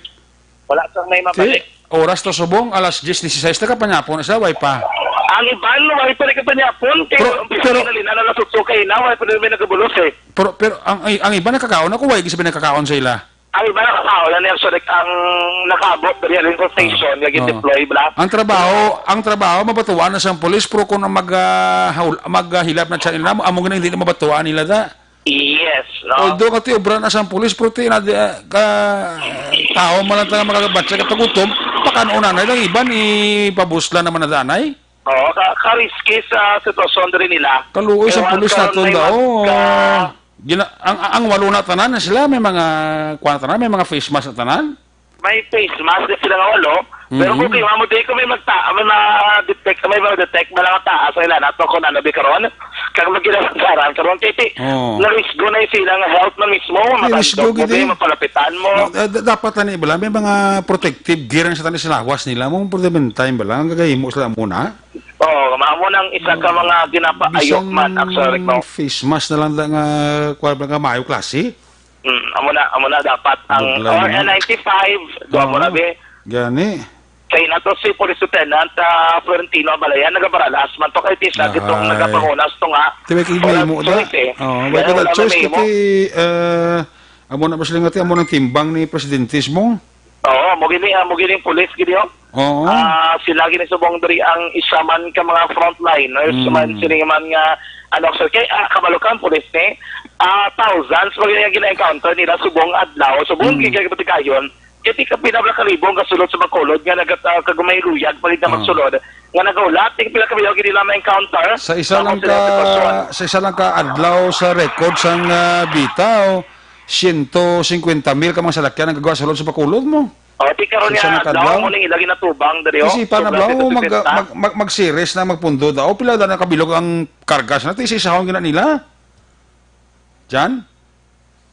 Wala sa may Ti, mabalik. Oras to subong, alas diyes dieciséis, nakapanyapon na sila, way pa. Ang iban, way pa nakapanyapon, kay Pero, ang pero, pinalina na nasuksok kay na, way pa nila may nagabulos, eh. Pero, pero ang, ang iban nakakaon ako, way gid sabi nakakaon sa ila. Ang iba nakakaon na niya, so, like, ang nakaabot diri sa station, nga gin-deploy, bala. Ang trabaho, ang trabaho, mabatuan na sang pulis, pero kung ang mag, ah, haul-, maghilap na siya nila, amo nga hindi na mabatuan nila da. Yes, no? Although kati obra na sang pulis, pero ti na, ah, ka, tao man lang taga makabatsa ka pagutom, pakan-on na lang iban, ipabusla naman na danay. Oo, ka, ka-risky sa sitwasyon diri nila. Kaluoy sa pulis naton daw. Gina-, ang, ang walo na tanan sila, may mga, kuwan na tanan, may mga face mask na tanan? May face mask na sila nga walo. Pero kung kailangan mo, di ko may magta-, may ma-detect, may ma-detect, may mga taas, may lanat mo kung ano, di karon. Kag magkinalansaran, karon, kay ti, na-risgo na yung silang health na mismo, matandog mo, gid, mapalapitan mo. Da-, da-, dapat na ni, bala, may mga protective gear ang sa tanis lawas nila, mong prevent time, bala, ang gagahimo sila muna. Oo, mao mo nang isa ka mga ginapaayo man, actually, no? Face mask na lang da nga, kuwan ba nga, maayo klase? Mm, amo na, amo na dapat ang, or N ninety-five, do mo na, be. Gani. Kay nato si Police Lieutenant, ah, Florentino Abalayan, nagabaralas man to kay tisa gitong nagapangunas to nga. Ti may kigmimo da. Oh, may kada choice kay ti, eh, amo na ba sila nga ti, amo nang timbang ni Presidente mismo? Oo, mo gini, ah, mo gini ang pulis gini, oh. Oo. Ah, sila gini subong diri ang isa man ka mga frontliners man, sini man nga, ano, sir, kay, ah, kabalo ka ang pulis ni, ah, thousands mo gini ang gina-encounter nila subong adlaw, subong gigay katikayon. Kay ti ka pila ka libo ang gasulod sa Bacolod nga nagat-, ah, kag may luyag pa gid na magsulod nga nagaulat, ti pila ka libo gid nila ma-encounter. Sa isa lang ka, sa isa lang ka adlaw sa record sang, ah, bitaw, siyento singkwenta mil ka mga salakyan ang gagawa sulod sa Bacolod mo. O, ti karon nga adlaw mo ning ila ginatubang diri, oh. Isipan na, bro, mag, mag, mag, mag-series na magpundo daw. Pila na nakabilog ang kargas na, ti isa-isahon gina nila. Jan?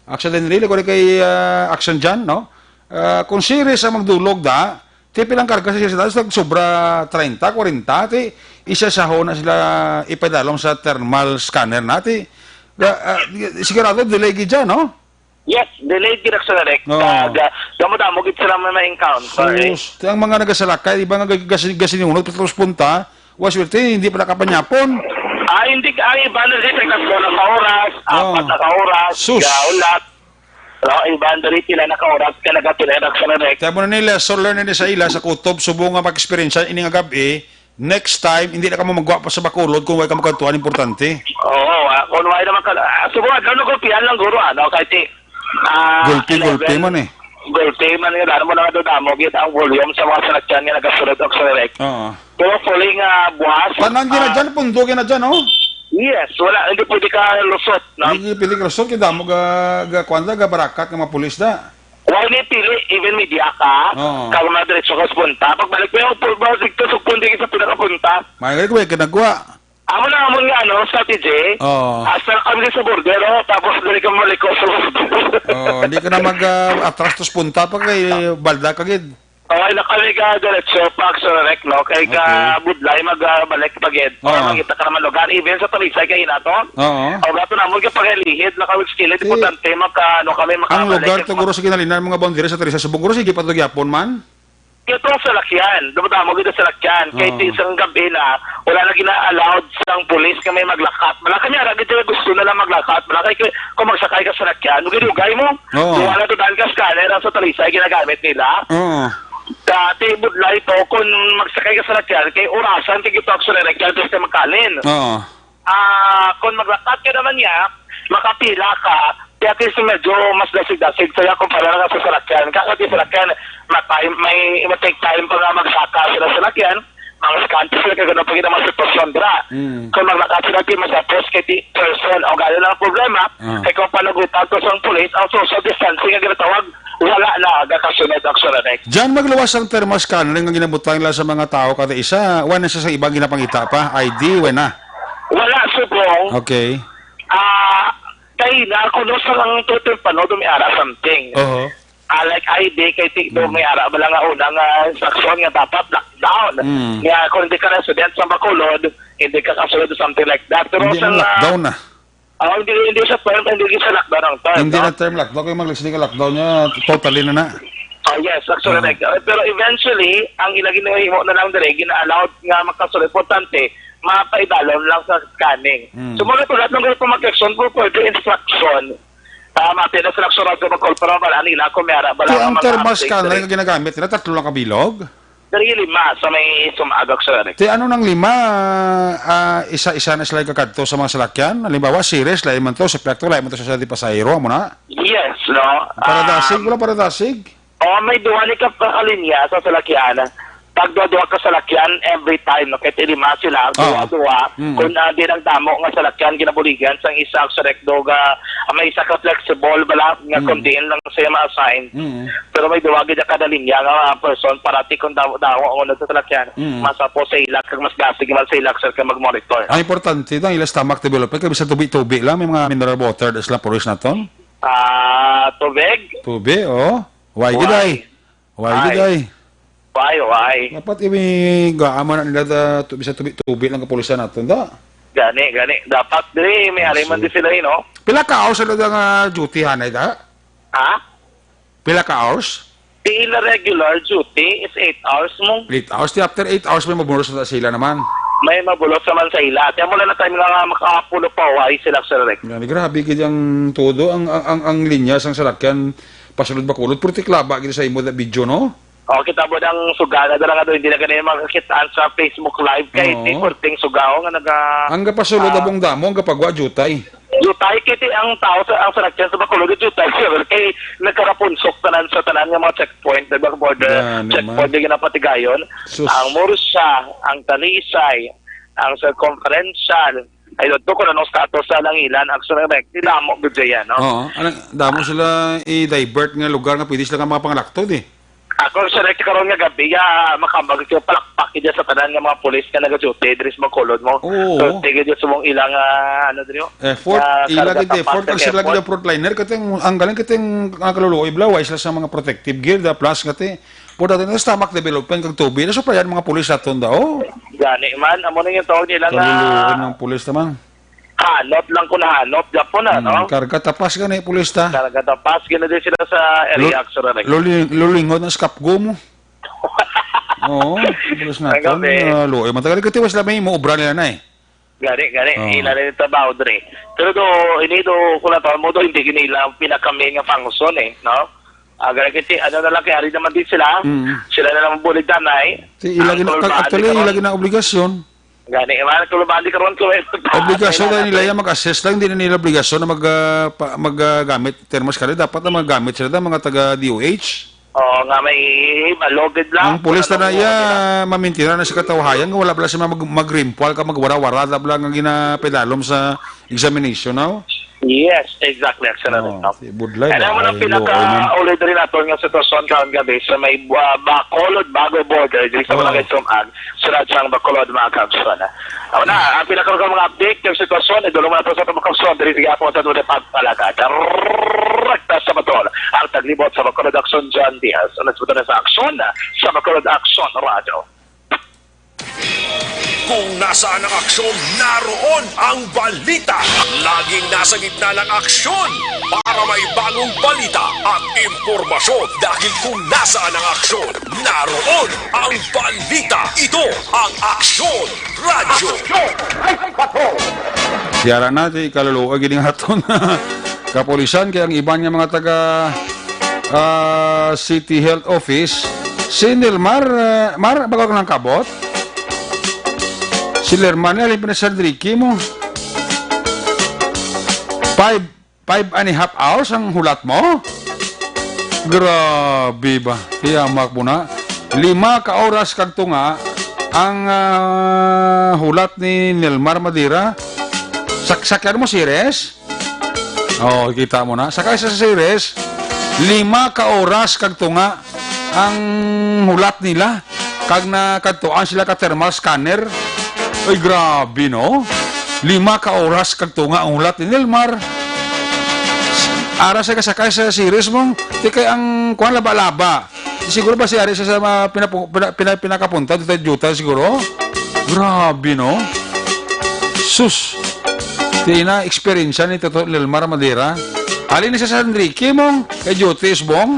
Action Henry, lagwari kay, ah, Action Jan, no? Ah, kung series ang magdulog da, ti pilang karga sa series da, sa sobra treinta, kwarenta, ti isa-isahon na sila ipadalom sa thermal scanner na, ti, ga-, ah, sigurado, delay gid dyan, no? Yes, delayed gid, Action Henry. Oo. Kag, ah, damo-damo gid sila may ma-encounter, eh. Sus, ti ang mga nagasalakay, iba nga gas-, gasinunod, patros punta, Wa, swerte, hindi pala kapanyapon. Ah, hindi ka, ang iba na rin, nagtatlo na ka oras, apat na ka oras, gaulat. No, ang iba na rin, pila na ka oras ka nagatinerak sa direct. Kaya mo na nila, so learn na ni sa ila, sa kutob, subo nga mag-experience ini nga gabi, next time, hindi na ka mo magwa pa sa Bacolod kung wala ka magkantuan, importante. Oo, ah, kung wala naman ka, ah, subo nga, gano'n gulpihan lang, guro, ano, kahit si, ah, gulpi, gulpi man eh. Gulpi man yun, ano mo na, damo gid ang volume sa mga salakyan nga nagasulod og direct. Oo. Pero fully nga buwas. Tanan gina dyan, pundo gina dyan, oh. Yes, wala, hindi pwede ka lusot, no? Hindi pwede ka lusot, kaya damo ga, ga, kwan da, ga barakat nga mga pulis da. Wala ni pili, even media ka, kag mga diretso ka sa punta. Pagbalik mo yung pulba, dito sa pundi sa pinakapunta. May nga, may ginagawa. Amo na, amo nga, ano, strategy. Oo. Hasta na kami sa border, oh, tapos dali ka maliko sa border. Oo, hindi ka na mag, ah, atras, tos punta pa kay balda ka gid. Okay na kami ka diretso pa sa direct, no? Kay ka budlay, mag, ah, balik pa gid. Para makita ka naman lugar. Even sa Talisay kay inato. Oo. O, gato na mo ka pagalihid, na kawig skillet, importante, maka, ano, kami makabalik. Ang lugar, siguro, sige, nalinan mga boundary sa Talisay, subong, siguro, sige, pa to gyapon man. Ito ang salakyan. Dumadamo gid ang salakyan. Kay ti isang gabi na, wala na gina-allowed sang pulis nga may maglakat. Wala kami ara gid nga gusto na lang maglakat. Wala kay, kay, kung magsakay ka sa salakyan, lugay-lugay mo. Oo. Wala to daan ka scanner ang sa Talisay ginagamit nila. Oo. Dati budlay to, kung magsakay ka sa salakyan, kay orasan kay gito ang salakyan, tapos ka magkalin. Oo. Ah, kung maglakat ka naman niya, makapila ka, kaya at least medyo mas dasig-dasig sa'yo kumpara na sa salakyan. Kaya di salakyan, matay-, may, may take time pa nga magsaka sila salakyan, mga skante sila kagano pa gid ang mga sitwasyon, dira. Mm. Kung maglakat sila, di masapos kay di person, ang gano'n lang ang problema, kay kung panagutan to sa pulis, ang social distancing ang ginatawag, wala na, gakasunod ang sunod. Diyan magluwas ang thermal scanner nga ginabutang nila sa mga tao kada isa, wala na siya sa ibang ginapangita pa, I D, wala na. Wala, subong. Okay. Ah, kay na, kuno sa ang tutumpano, dumiara something. Oho. Ah, like I D, kay ti-, dumiara ba lang nga unang, ah, instruction nga dapat lockdown. Mm. Nga, kung hindi ka resident sa Bacolod, hindi ka kasunod, something like that. Pero hindi sa na lockdown na. Ah, hindi, hindi sa term, hindi sa lockdown ang term, hindi no? Na term lockdown, kaya mag-, sige ka lockdown niya, totally na na. Ah, yes, actually, correct. Uh, pero eventually, ang ila ginahimo na lang dire, gina-allowed nga magkasunod, importante, mapaidalom lang sa scanning. Mm. So, mga tulad ng ganito mag-action, for further instruction, Ah, mati na sila sa Radyo Bacol, pero wala nila kung may ara, wala Kaya ang mga thermal update scanner diri. Nga ginagamit nila, tatlo lang kabilog? Diri lima sa may sumagak, sir. Ti ano nang lima, ah, isa-isa na sila kakadto sa mga salakyan? Halimbawa, series, lain man to, sa plakto, lain man to sa di pasahero, amo na? Yes, no? Paradasig, Um, wala paradasig? Oh, may duha ni ka kalinya sa salakyan. Pag duha-duha ka salakyan, every time, no? Kahit lima sila, Oo. duha-duha. Mm. Kung, ah, di nagdamo nga salakyan, ginabuligan sang isa, sir, do nga, ah, may isa ka flexible bala, nga Mm. kung diin lang siya ma-assign. Mm. Pero may duha gid kada linya nga, ah, person, parati kung daw, daw ang una sa salakyan, Mm. mas apo sa ilak, kag mas gasig man sa ilak, sir, kay mag-monitor. Ang importante, ang ila stomach development, kay bisan tubi-tubi lang, may mga mineral water, das lang puris naton. Ah, tubig? Tubig, oh. Why gid Why? ay? Why gid Ay. ay? Why, why? Dapat imi gaaman na nila da, tu-, bisan tubi-tubi lang kapulisan naton, da. Gani, gani. Dapat, diri, may ari man Sige. di sila, eh, no? Pila ka hours sila da nga duty, hanay, da? Ha? Pila ka hours? Di ila regular duty is eight hours mo. Eight hours. Di after eight hours, may mabulos na sila naman. May mabulos naman sa ila. Kaya mula na time nga makapulo pa, why sila, sir Rick? Gani, grabe gid ang todo. Ang, ang, ang, ang linya sang salakyan, pasulod Bacolod. Puro tiklaba gid sa imo da video, no? O, kita mo ang sugana, dala nga doon, hindi na ganyan makakitaan sa Facebook Live. Kay Oo. Di purting sugaw nga naga-, Ang gapasulod ah, abong damo, ang gapagwa, jutay. Jutay, kiti ang tao sa, ang salakyan sa Bacolod, jutay, sir. Kay nagkarapunsok tanan sa tanan nga mga checkpoint, diba, border Gani checkpoint man. Di ginapatigayon. Sus. Ang Murcia, ang Talisay, ang Circumferential, ay, doon ko na nung status sa Langilan, actually, may damo gud dyan, no? Oo. Ano, damo sila i-divert nga lugar nga pwede sila nga mga panglaktod, eh. Ako, sir, karon nga gabi, ya, makambag ko, palakpak dyan sa tanan nga mga pulis nga nag-duty, diri sa Bacolod mo. Oo. So, tigil dyan sa mong ilang, ah, ano, diri, oh, Effort, ah, ila karga gid tapat effort, kag ang sila gid effort. Ang frontliner, katong, ang galing katong, ang kaluluoy, bla, wala sila sa mga protective gear, da, plus, kati, po dati na stomach development, kag tubig, nasuplayan mga pulis naton da, oh. Gani man, amo na yung tawag nila nga Kaluluoy ng pulis naman. Hanop lang ko na hanop, Japon, ah, Mm, no? Karga tapas gani, pulis ta. Karga tapas, gina din sila sa Lu-, area, actually, like. Luling-, lulingon ang skapgo mo. Oo, pulis Ang naton, gabi. Ah, luoy. Matagal ko tiwas lang may mo, obra nila na eh. Gani, gani. Oo. Ila na yung trabaho, dre. Pero do, ini do, kung lang tawag mo do, hindi gini ilang pinakamain nga function eh, no? Ah, gani kasi, ano na lang, kay ari naman din sila. Mm. Sila na lang bulig danay. Si ila Ang gina-, kulbaan actually, din ila karon. Gina-obligasyon. Gani, man, kung lumandi karon ko, eh, Obligasyon magpapatay na nila natin. Yan mag-assess lang, hindi na nila obligasyon na mag, ah, pa-, mag, ah, gamit thermal scanner. Dapat na magamit sila, mga taga D O H. Oo, nga may malugid lang. Ang pulis Kung na anong iya, oras nila. Mamintina na sa katawhayan, nga wala pala siya mag, mag-rimpual ka, magwara-wara, da pala nga ginapedalom sa examination, no? Yes, exactly, excellent. Oh, no? Si Budlay Kaya ba? Naman ang Ay, pinaka luoy man. Ulid rin nato nga sitwasyon karon gabi sa may, ah, Bacolod, Bago border, dito sa Oh. Barangay Sumag, sa Radsang Bacolod, mga kaagsoon. Ako na, ang pinaka mga update ng sitwasyon, idulong mo na po sa mga kaagsoon, diri sa Yapon, sa Dude Pagpalaga. Direkta sa Batol, ang taglibot sa Bacolod Aksyon, John Diaz. Ulit po na sa aksyon, sa Bacolod Aksyon Radio. Kung nasaan ang aksyon, naroon ang balita. Laging nasa gitna ng aksyon para may bagong balita at impormasyon. Dahil kung nasaan ang aksyon, naroon ang balita. Ito ang Aksyon Radyo. Siyara na, di kaluluwa, gini nga aton kapulisan, kaya ang iban nga mga taga, ah, City Health Office, si Nilmar, ah, Mar, bago ka nang kabot? Si Lerman, alin pa na si Enrique mo? Five, five and a half hours ang hulat mo? Grabe ba? Tiyamak mo na. Lima ka oras kag tunga ang, ah, hulat ni Nilmar Madira. Sak-, sakyan mo, Sires? Oh, kita mo na. Sakay sa Ceres, lima ka oras kag tunga ang hulat nila. Kag nakadtuan sila ka thermal scanner. Ay, grabe, no? Lima ka oras kag tunga ang hulat ni Nilmar. Ara sa kasakay sa Ceres mong, di kay ang kuwan laba-laba. Siguro ba si Ari sa, sa mga pinapu-, pina-, pina-, pinakapunta dito sa Juta siguro? Grabe, no? Sus. Di na experience ni Toto Lilmar Madera. Ali ni sa San Enrique mong kay Juta Isbong.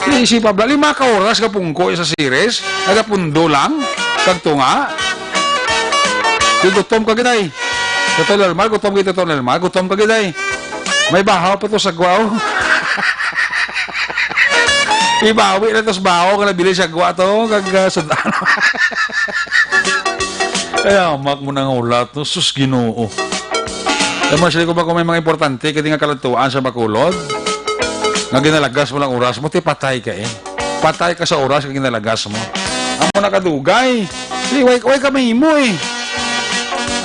Di si Pablo, lima ka oras ka pungko sa Ceres. Nagapundo lang. Kagtunga. Di gutom ka gid ay. Toto Lilmar, gutom ka gid, Toto Lilmar. Gutom ka gid ay. May bahaw pa to sa gwa, oh. Ibawi na to sa bahaw nga nabili sa gwa to, kag, ah, sud-an. Kaya, mak mo nang ulat, no? Sus, Ginoo. Kaya, mas ko ba kung may mga importante, kaya nga kaladtuan sa Bacolod, nga ginalagas mo lang oras mo, ti patay ka, eh. Patay ka sa oras nga ginalagas mo. Amo na kadugay. Di, way, way ka mahimo, eh.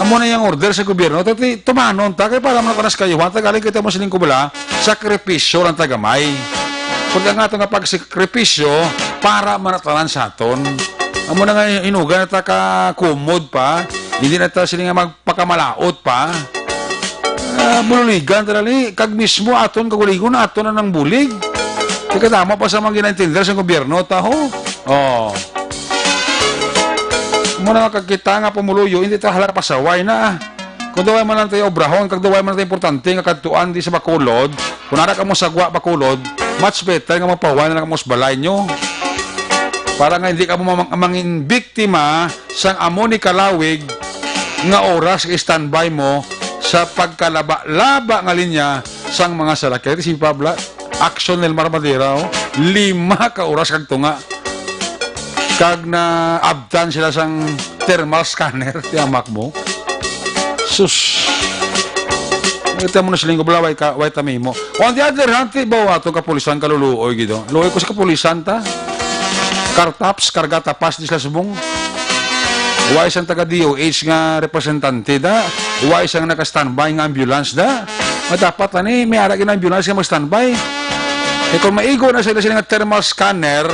Amo na yung order sa gobyerno. Tati, tumanon ta, kay para man ako nas kayuhan, ta galing kita mo siling ko bala, sakripisyo lang tagamay. Pag ang ato nga pagsakripisyo, para man tanan sa aton. Amo na nga, inuga na ta ka kumod pa, hindi na ta sila nga magpakamalaot pa. Ah, bululigan ta dali, kag mismo aton kagulingon, aton na nang bulig. Di ka tama pa sa mga ginaintender sa gobyerno, taho. Oh. Muna nga kag kita nga pumuluyo, hindi ta halata pasaway na. Kung daw ay man lang tayo obrahon, kag daw ay man lang tayo importante nga kadtuan di sa Bacolod, kung ara ka mo sagwa Bacolod, much better nga mapahuway na lang mo sa balay nyo. Para nga hindi ka mo mamang-, mangin biktima sang amo ni kalawig nga oras nga standby mo sa pagkalaba-laba nga linya sang mga salakyan. Si Pabla, action nil Marmadera, oh. Lima ka oras kag tunga. Kag naabtan sila sang thermal scanner, tiyamak mo. Sus. Ito mo na siling ko, bala, way ka, way tami mo. On the other hand, ti ba, ato kapulisan kaluluoy, gido. Luoy ko sa kapulisan, ta. Kartaps, karga tapas, di sila subong. Way sang taga D O H nga representante, da. Way sang naka-standby nga ambulance, da. Nga dapat, ani, may ara gina ambulance nga mag-standby. E kung maigo na sila, sila nga thermal scanner,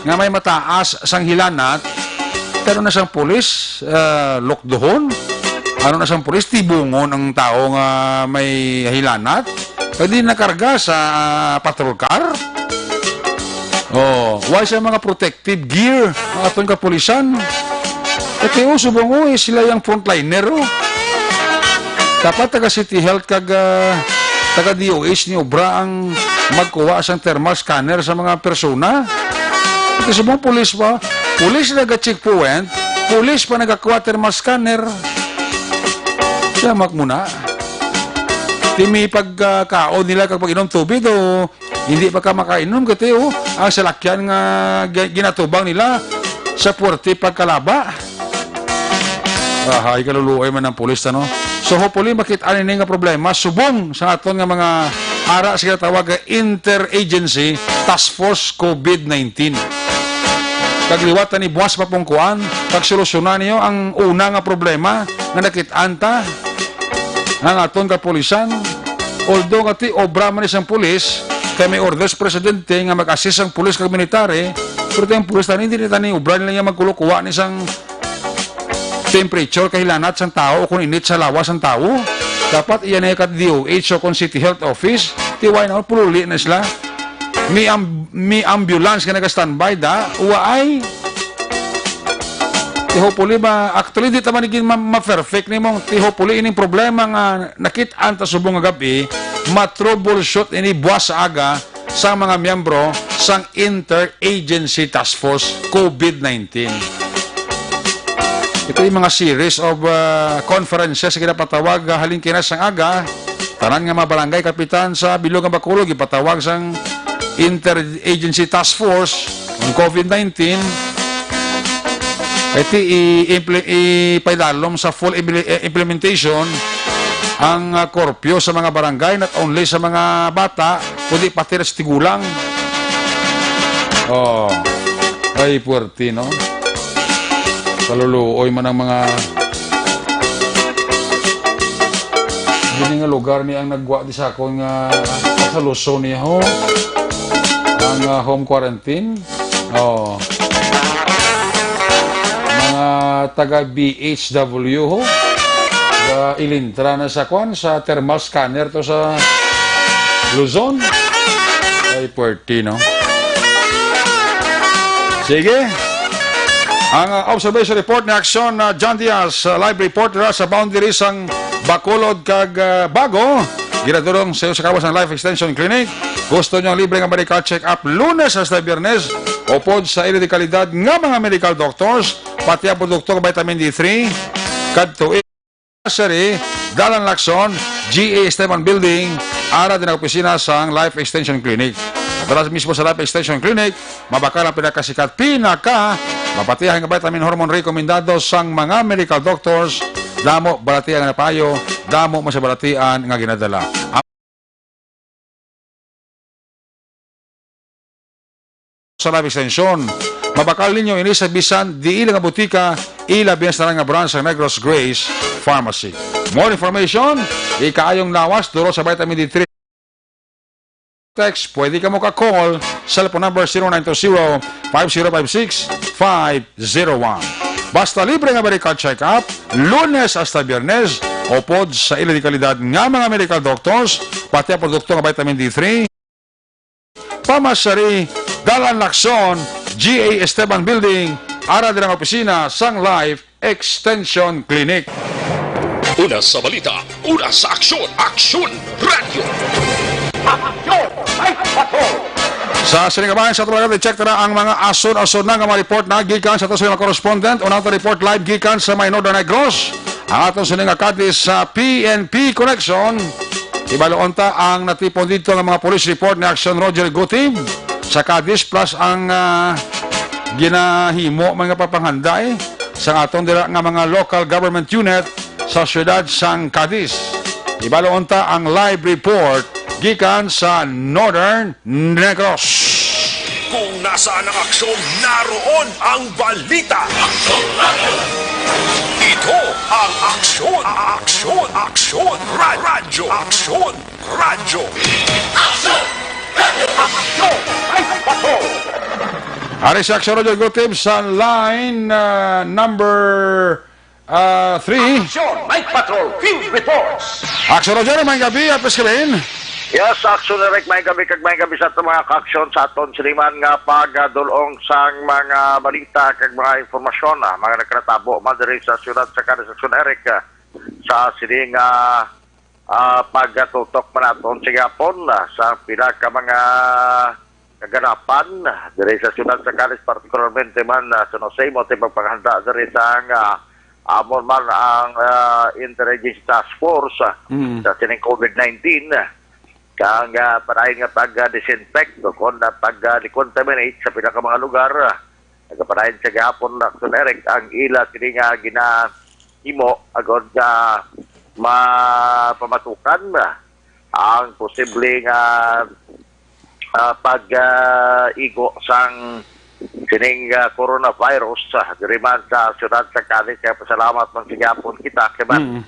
nga may mataas sang hilanat, pero na sang pulis, ah, lukduhon. Ano na sang pulis, tibungon ang tao nga may hilanat. Pwede nakarga sa, ah, patrol car. Oh, why sa mga protective gear ang aton kapulisan? Pati, oh, subong, oh, eh, sila yung frontliner, oh. Dapat taga City Health kag, ah, taga D O H ni obra ang magkuha sang thermal scanner sa mga persona. Ito sa mga pulis pa, pulis naga-checkpoint, pulis pa nagakuha thermal scanner. Siya mak muna. Timi pagkaon nila kag pag-inom tubig o hindi pa ka makainom, kati, oh, ang salakyan nga gi-, ginatubang nila sa puwerte pagkalaba. Ahay, kaluluoy man ang pulis, ano? So, hopefully, makit-an ini nga problema subong sa aton nga mga ara sa ginatawag nga Interagency Task Force COVID nineteen. Kag liwat ni buwas mapungkuan, pagsolusyonan niyo ang una nga problema nga nakit-an ta, ang aton kapulisan. Although nga ti obra man ni sang pulis, kay may orders presidente nga mag-assist ang pulis kag military, pero ti ang pulis tani, hindi ni tani obra nila nga magkulo-kuha ni sang temperature, kahilanat sang tao, o kung init sa lawas sang tao. Dapat iya na ka D O H o kung City Health Office, ti why na, pululi na sila. May am-, may ambulance nga naga-standby da, uwaay. Ti hopefully ba, actually, di ta man gin ma-, ma-perfect ni mong, ti hopefully ining problema nga nakit-an ta subong nga gabi, ma-troubleshoot ini buwas sa aga sa mga miyembro sang Interagency Task Force COVID nineteen. Ito yung mga series of, uh, conferences nga ginapatawag, uh, halin kina sang aga. Tanan nga mga barangay kapitan sa bilog nga Bacolod gipatawag sang Interagency Task Force on COVID nineteen. Iti i-imple-, ipaidalom sa full impli-, eh, implementation ang, ah, curfew sa mga barangay, not only sa mga bata, kundi pati na sa tigulang. Oh, ay puwerte, no? Kaluluoy man ang mga Dini nga lugar ni ang nagwa di sa akon nga sa Luzon niya, ho. Ang, ah, home quarantine. Oh. Mga taga B H W, ho. Ga-ilintra na sa kwan, sa thermal scanner to sa Luzon. Ay, puwerte, no? Sige. Ang, ah, observation report ni Aksyon, ah, John Diaz, ah, live report dira sa boundary sang Bacolod kag, ah, Bago. Ginadurong sa, sa kawas ng Life Extension Clinic. Gusto niyo ang libre nga medical check-up Lunes hasta Biyernes, upod sa ila de kalidad nga mga medical doctors, pati ang produkto nga vitamin D three, kadto Sari, Dalan Lacson, G A Esteban Building, ara din ang opisina sang Life Extension Clinic. At aras mismo sa Life Extension Clinic, mabakal ang pinakasikat, pinaka mapatihan nga vitamin hormone rekomendado sang mga medical doctors. Damo balatian nga napayo, damo man sa balatian nga ginadala. Sa Life Extension, mabakal ninyo ini sa bisan diin nga butika, ilabi na sa tanan nga branch sa Negros Grace Pharmacy. More information, ikaayong lawas, duro sa vitamin D three. Text, pwede ka mo ka-call, cellphone number zero nine two zero, five zero five six, five zero one. Basta libre nga medical check-up, Lunes hasta Biyernes, upod sa ila di kalidad nga mga medical doctors, pati ang produkto nga vitamin D three. Pamasari, Dalan Lacson, G A Esteban Building, ara din ang opisina sang Life Extension Clinic. Una sa balita, una sa aksyon, Aksyon Radyo. Aksyon! Ay, patrol! Sa sining kabahin sa Tulagan, i-check na ang mga asun-asun na nga mga report na gikan sa aton sa mga correspondent. Unang report live gikan sa may Northern Negros. Ang aton sining nga Cadiz sa P N P Connection. Ibaloon ta ang natipon dito nga mga police report ni Action Roger Gutib sa Cadiz plus ang, ah, ginahimo man nga papanghanda, eh, sa aton dira nga mga local government unit sa siyudad sang Cadiz. Ibaloon ta ang live report gikan sa Northern Negros. Kung nasaan ang aksyon, naroon ang balita. Ito ang Aksyon, Aksyon, Aksyon, Ra- Radyo, Aksyon Radyo. Aksyon! Radyo! Aksyon! Ay, patrol! Ari si Action Roger Gutib sa line, ah, number, ah, three. Aksyon! May patrol! Field reports! Action Roger, may gabi, Apis Kevin. Yes, Action Eric, may gabi kag may gabi sa aton mga kaaksyon sa aton siniman nga pagdulong sang mga balita kag mga impormasyon, ah, mga nagkatabo man diri sa siyudad sa Cadiz, Action Eric, ah, sa sining, ah, ah, pagkatutok man naton sa gihapon, ah, sa pila ka mga kaganapan diri sa siyudad sa Cadiz, partikularmente man, ah, sa San Jose, mo ti pagpanghanda diri sa nga amon man ang, ah, Intelligence Task Force, ah, Mm. sa sining COVID nineteen. Kang, ah, padayon nga pag-disinfect o kon, ah, pag-decontaminate sa pila ka mga lugar, ah, nagapadayon sa gihapon na, Action Eric, ang ila sini nga ginahimo agod nga mapamatukan ang posible nga, ah, pag, ah, igo sang sining, ah, coronavirus, ah, diri man sa siyudad sa Cadiz. Kaya pasalamat man sa gihapon kita kay man, Mm.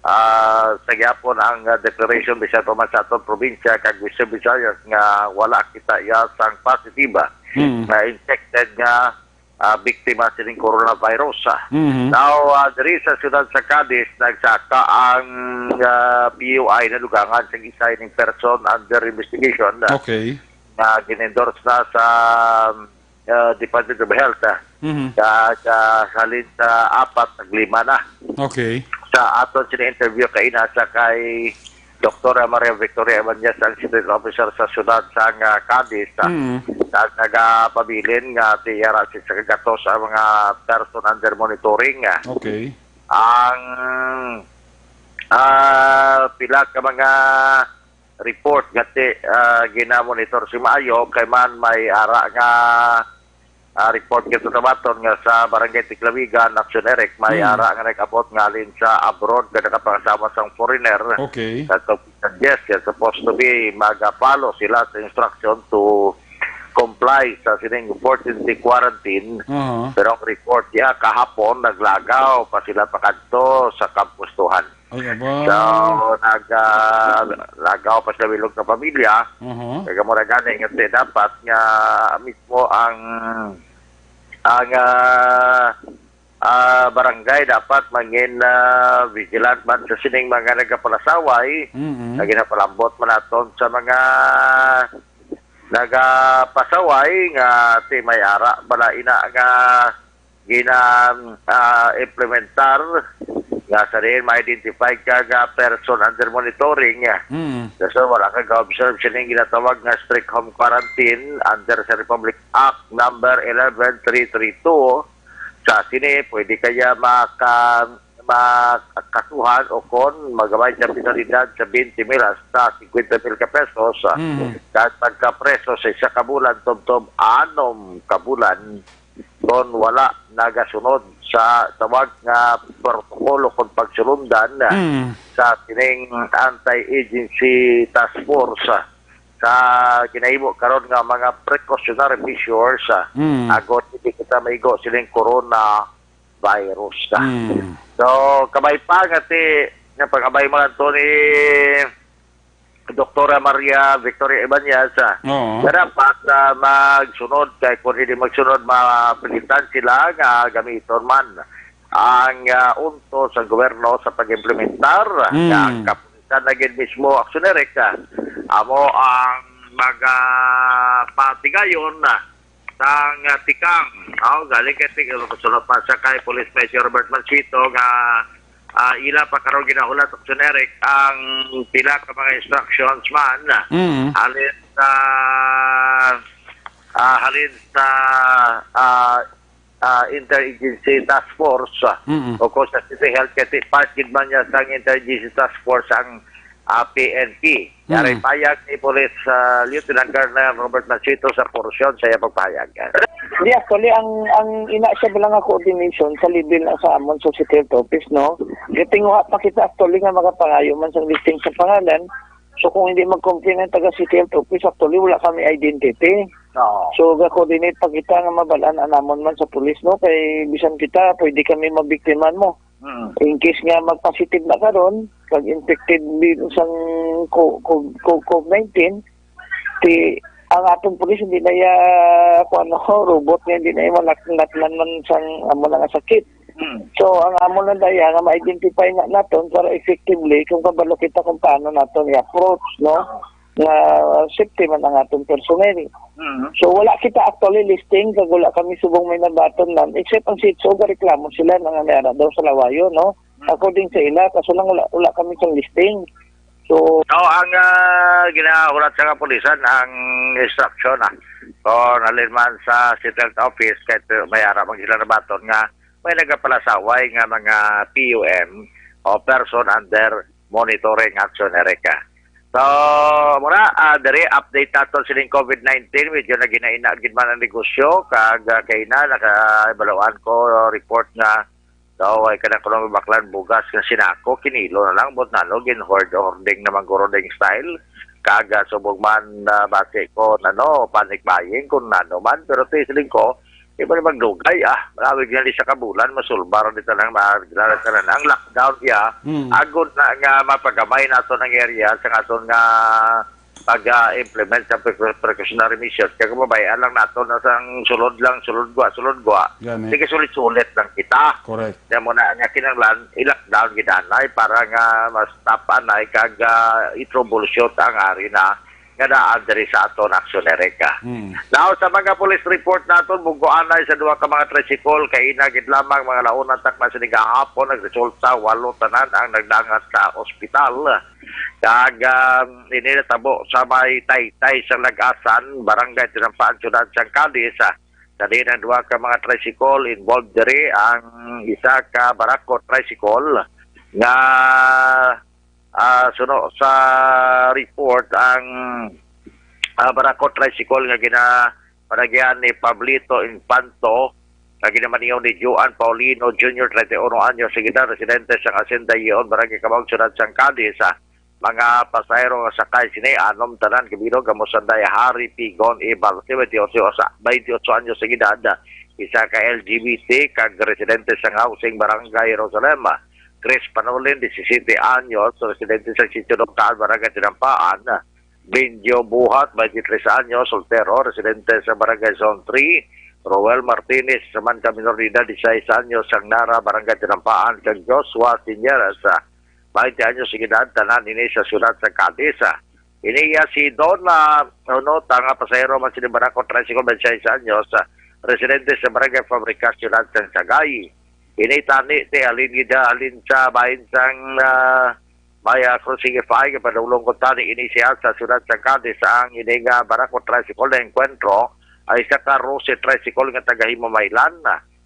ah, sa gihapon ang, ah, declaration bisan pa man sa aton probinsya kag Western Visayas nga wala kita iya sang positive, ah, Mm. nga infected nga, ah, biktima sining coronavirus, ah. Mhm. Now, ah, diri sa siyudad sa Cadiz, nagsaka ang, ah, P U I na dugangan sa isa ining person under investigation, ah, Okay. nga gin-endorse na sa, ah, Department of Health, ah. Mhm. Sa, sa halin sa apat, naglima na. Okay. Sa aton sini interview kaina sa kay Doktora Maria Victoria Ibanez, ang Security Officer sa siyudad sang, ah, Cadiz, ah, Mm. nag-, nagapabilin nga tiyara sa kagatos ang mga person under monitoring, ah. Okay. Ang, ah, pila ka mga report nga ti, ah, ginamonitor sa maayo kay man may ara nga ah, report kita sa baton nga sa Barangay Tiklawigan, Action Eric, may Hmm. ara nga nag-abot nga halin sa abroad nga nakapangasama sang foreigner. Okay. Sa to, yes, yes, supposed to be mag-follow sila sa instruction to comply sa sining fourteen day quarantine. Aha. Pero ang report niya kahapon, naglagaw pa sila pakadto sa kampustuhan. Ay, aba. So, nag, ah, lagaw pa sa bilog nga pamilya. Aha. Kaya mo na gani nga ti dapat nga mismo ang, ang, ah, ah, barangay dapat mangin, ah, vigilant man sa sining mga nagapalasaway. Mm-mm. Nga ginapalambot man naton sa mga nagapasaway nga ti may ara bala ina nga gina, ah, implementar nga sa diin ma-identify ka nga person under monitoring. Mm. So, wala ka ga-observe sining ginatawag nga strict home quarantine under sa Republic Act number eleven three three two. Sa sini, pwede kaya maka, makasuhan o kon magamay sa penalidad sa twenty mil hasta fifty mil ka pesos, ah, Mm. kag magkapreso sa isa ka bulan tubtob anom ka bulan kon wala nagasunod sa tawag nga protokolo kon pagsulundan Mm. sa kining anti-agency task force, ah, sa ginahimo karon nga mga precautionary measures, ah, Mm. agod hindi kita maigo sining coronavirus, ah. Mm. So, kabay pa nga ti, nga pag-abay mo lang to ni Doktora Maria Victoria Ibanez, ah, Oo. nga dapat, ah, magsunod kay kung hindi magsunod, mapilitan sila nga gamiton man ang, ah, unto sa gobyerno sa pag-implementar. Mm. Nga ang kapulisan na gid mismo, Aksyon Eric, ah, amo ang magapatigayon, ah, sang, ah, tikang. Oh, galing kay tikang, sunod pa sa kay Police Major Robert Mansito nga, ah, ila pa karon ginahulat, Aksyon Eric, ang pila ka mga instructions man, ah, Mm. halin sa, ah, halin sa, ah, ah, Interagency Task Force, ah, Mm. o kung sa City Health, kasi part gid man niya sang Interagency Task Force ang, ah, P N P. Yari Mm. payag ni Police, ah, Lieutenant Colonel Robert Mansito sa porsyon sa iya pagpahayag. Di, actually, ang, ang ina siya lang nga coordination sa level na sa amon sa City Health Office, no? Gatinguha pa kita, actually, nga makapangayo man sa listing sa pangalan. So, kung hindi mag-complain ang taga City Health Office, actually, wala kami identity. Oo. So, ga-coordinate pa kita nga mabalaan anamon man sa pulis, no? Kay bisan kita, pwede kami mabiktima mo. Mm. In case nga mag-positive na karon, kag infected din sang co-, co-, co-, COVID nineteen, ti, ang atong pulis hindi na ya, kung ano, robot nga hindi na ya malak-, natnan man sang amo na nga sakit. Mm. So, ang amo lang daya nga ma-identify na naton para effectively kung kabalo kita kung paano naton i-approach, no? Nga safety man ang atong personnel. Mm. So, wala kita actually listing, kag wala kami subong may nabaton man, except ang C H O, gareklamo sila na nga may ara daw sa lawayo, no? Mm. According sa ila, kaso lang wala, wala kami sang listing. So, So, ang, ah, ginahulat sa kapulisan, ang instruction, ah, kung halin man sa City Health Office, kahit may ara man sila nabaton nga may nagapalasaway nga mga P U M o person under monitoring, Aksyon Eric. So, muna, ah, diri, update nato sining COVID nineteen. Medyo naginaina gid man ang negosyo, kag, ah, kay na, nakabaluan ko report nga daw ay kanang kuno baklan bugas nga sinako, kinilo na lang, but nano, gin-hoard-hoarding naman guro ding style. Kag, ah, subong man, ah, basi ko, nano, panic buying kung nano man. Pero ti siling ko, di ba ni magdugay, ah, malawig na ni sa kabulan, masulbar ni tanang, magdala tanan. Ang lockdown, ya, Mm. agod na nga mapagamay nato ng area sa aton nga pag-implement sa pre-, precautionary measures. Kaya kung mabayaan lang nato na sang sulod lang, sulod gwa, sulod gwa. Gani. Sige, sulit-sulit lang kita. Correct. Kaya mo na nga kinanglan, i-lockdown gid anay para nga mas tapan ay kag, ah, i-troubleshoot ang ari na nga daan diri sa aton, Aksyon Eric. Mm. Now, sa mga police report naton, bugo anay sa duha ka mga tricycle, kay ina gid lamang mga laon ang takna sini gahapon, nagresulta walo tanan ang nagdangat sa ospital. Kag, ah, ini natabo sa may Taytay sa Lagasan, Barangay Tinampaan, Syudad sang Cadiz. Sa diin ang duha ka mga tricycle involved diri, ang isa ka Barako tricycle nga, ah, suno sa report, ang, ah, Barako tricycle nga gina-, panagian ni Pablito Infanto, nga ginamaniho ni Juan Paulino Junior, treinta y uno anyos, sa edad, residente sa Hacienda Yeon, Barangay Cabao, Syudad sang Cadiz. Mga pasahero nga sakay sini, anom tanan, kabilog amo sanday Harry Pigon Ibalse, twenty-eight sa, twenty-eight anyos sa edad, isa ka L G B T kag residente sa Housing, Barangay Jerusalem. Chris Panolin, disisiyete anyos, residente sa Sitio Nungkaan, Barangay Tinampaan. Benjo Buhat, twenty-three anyos, soltero, residente sa Barangay Zone three. Roel Martinez, naman ka minor de edad, disisais anyos, sang Nara, Barangay Tinampaan, kag Joshua Senior, sa twenty anyos sa edad, tanan ini sa siyudad sa Cadiz. Ini iya si Donna Hunota, nga pasahero man sini Barako Tricycle, twenty-six anyos, residente sa Barangay Fabricas, siyudad sang Sagay. Ini tani ti halin gid, halin sa bahin sang, ah, may, ah, Crossing F I, padulong ko tani ini siya sa siyudad sang Cadiz. Ang ini nga Barako Tricycle na enkwentro ay isa ka Rose Tricycle nga taga Himamaylan.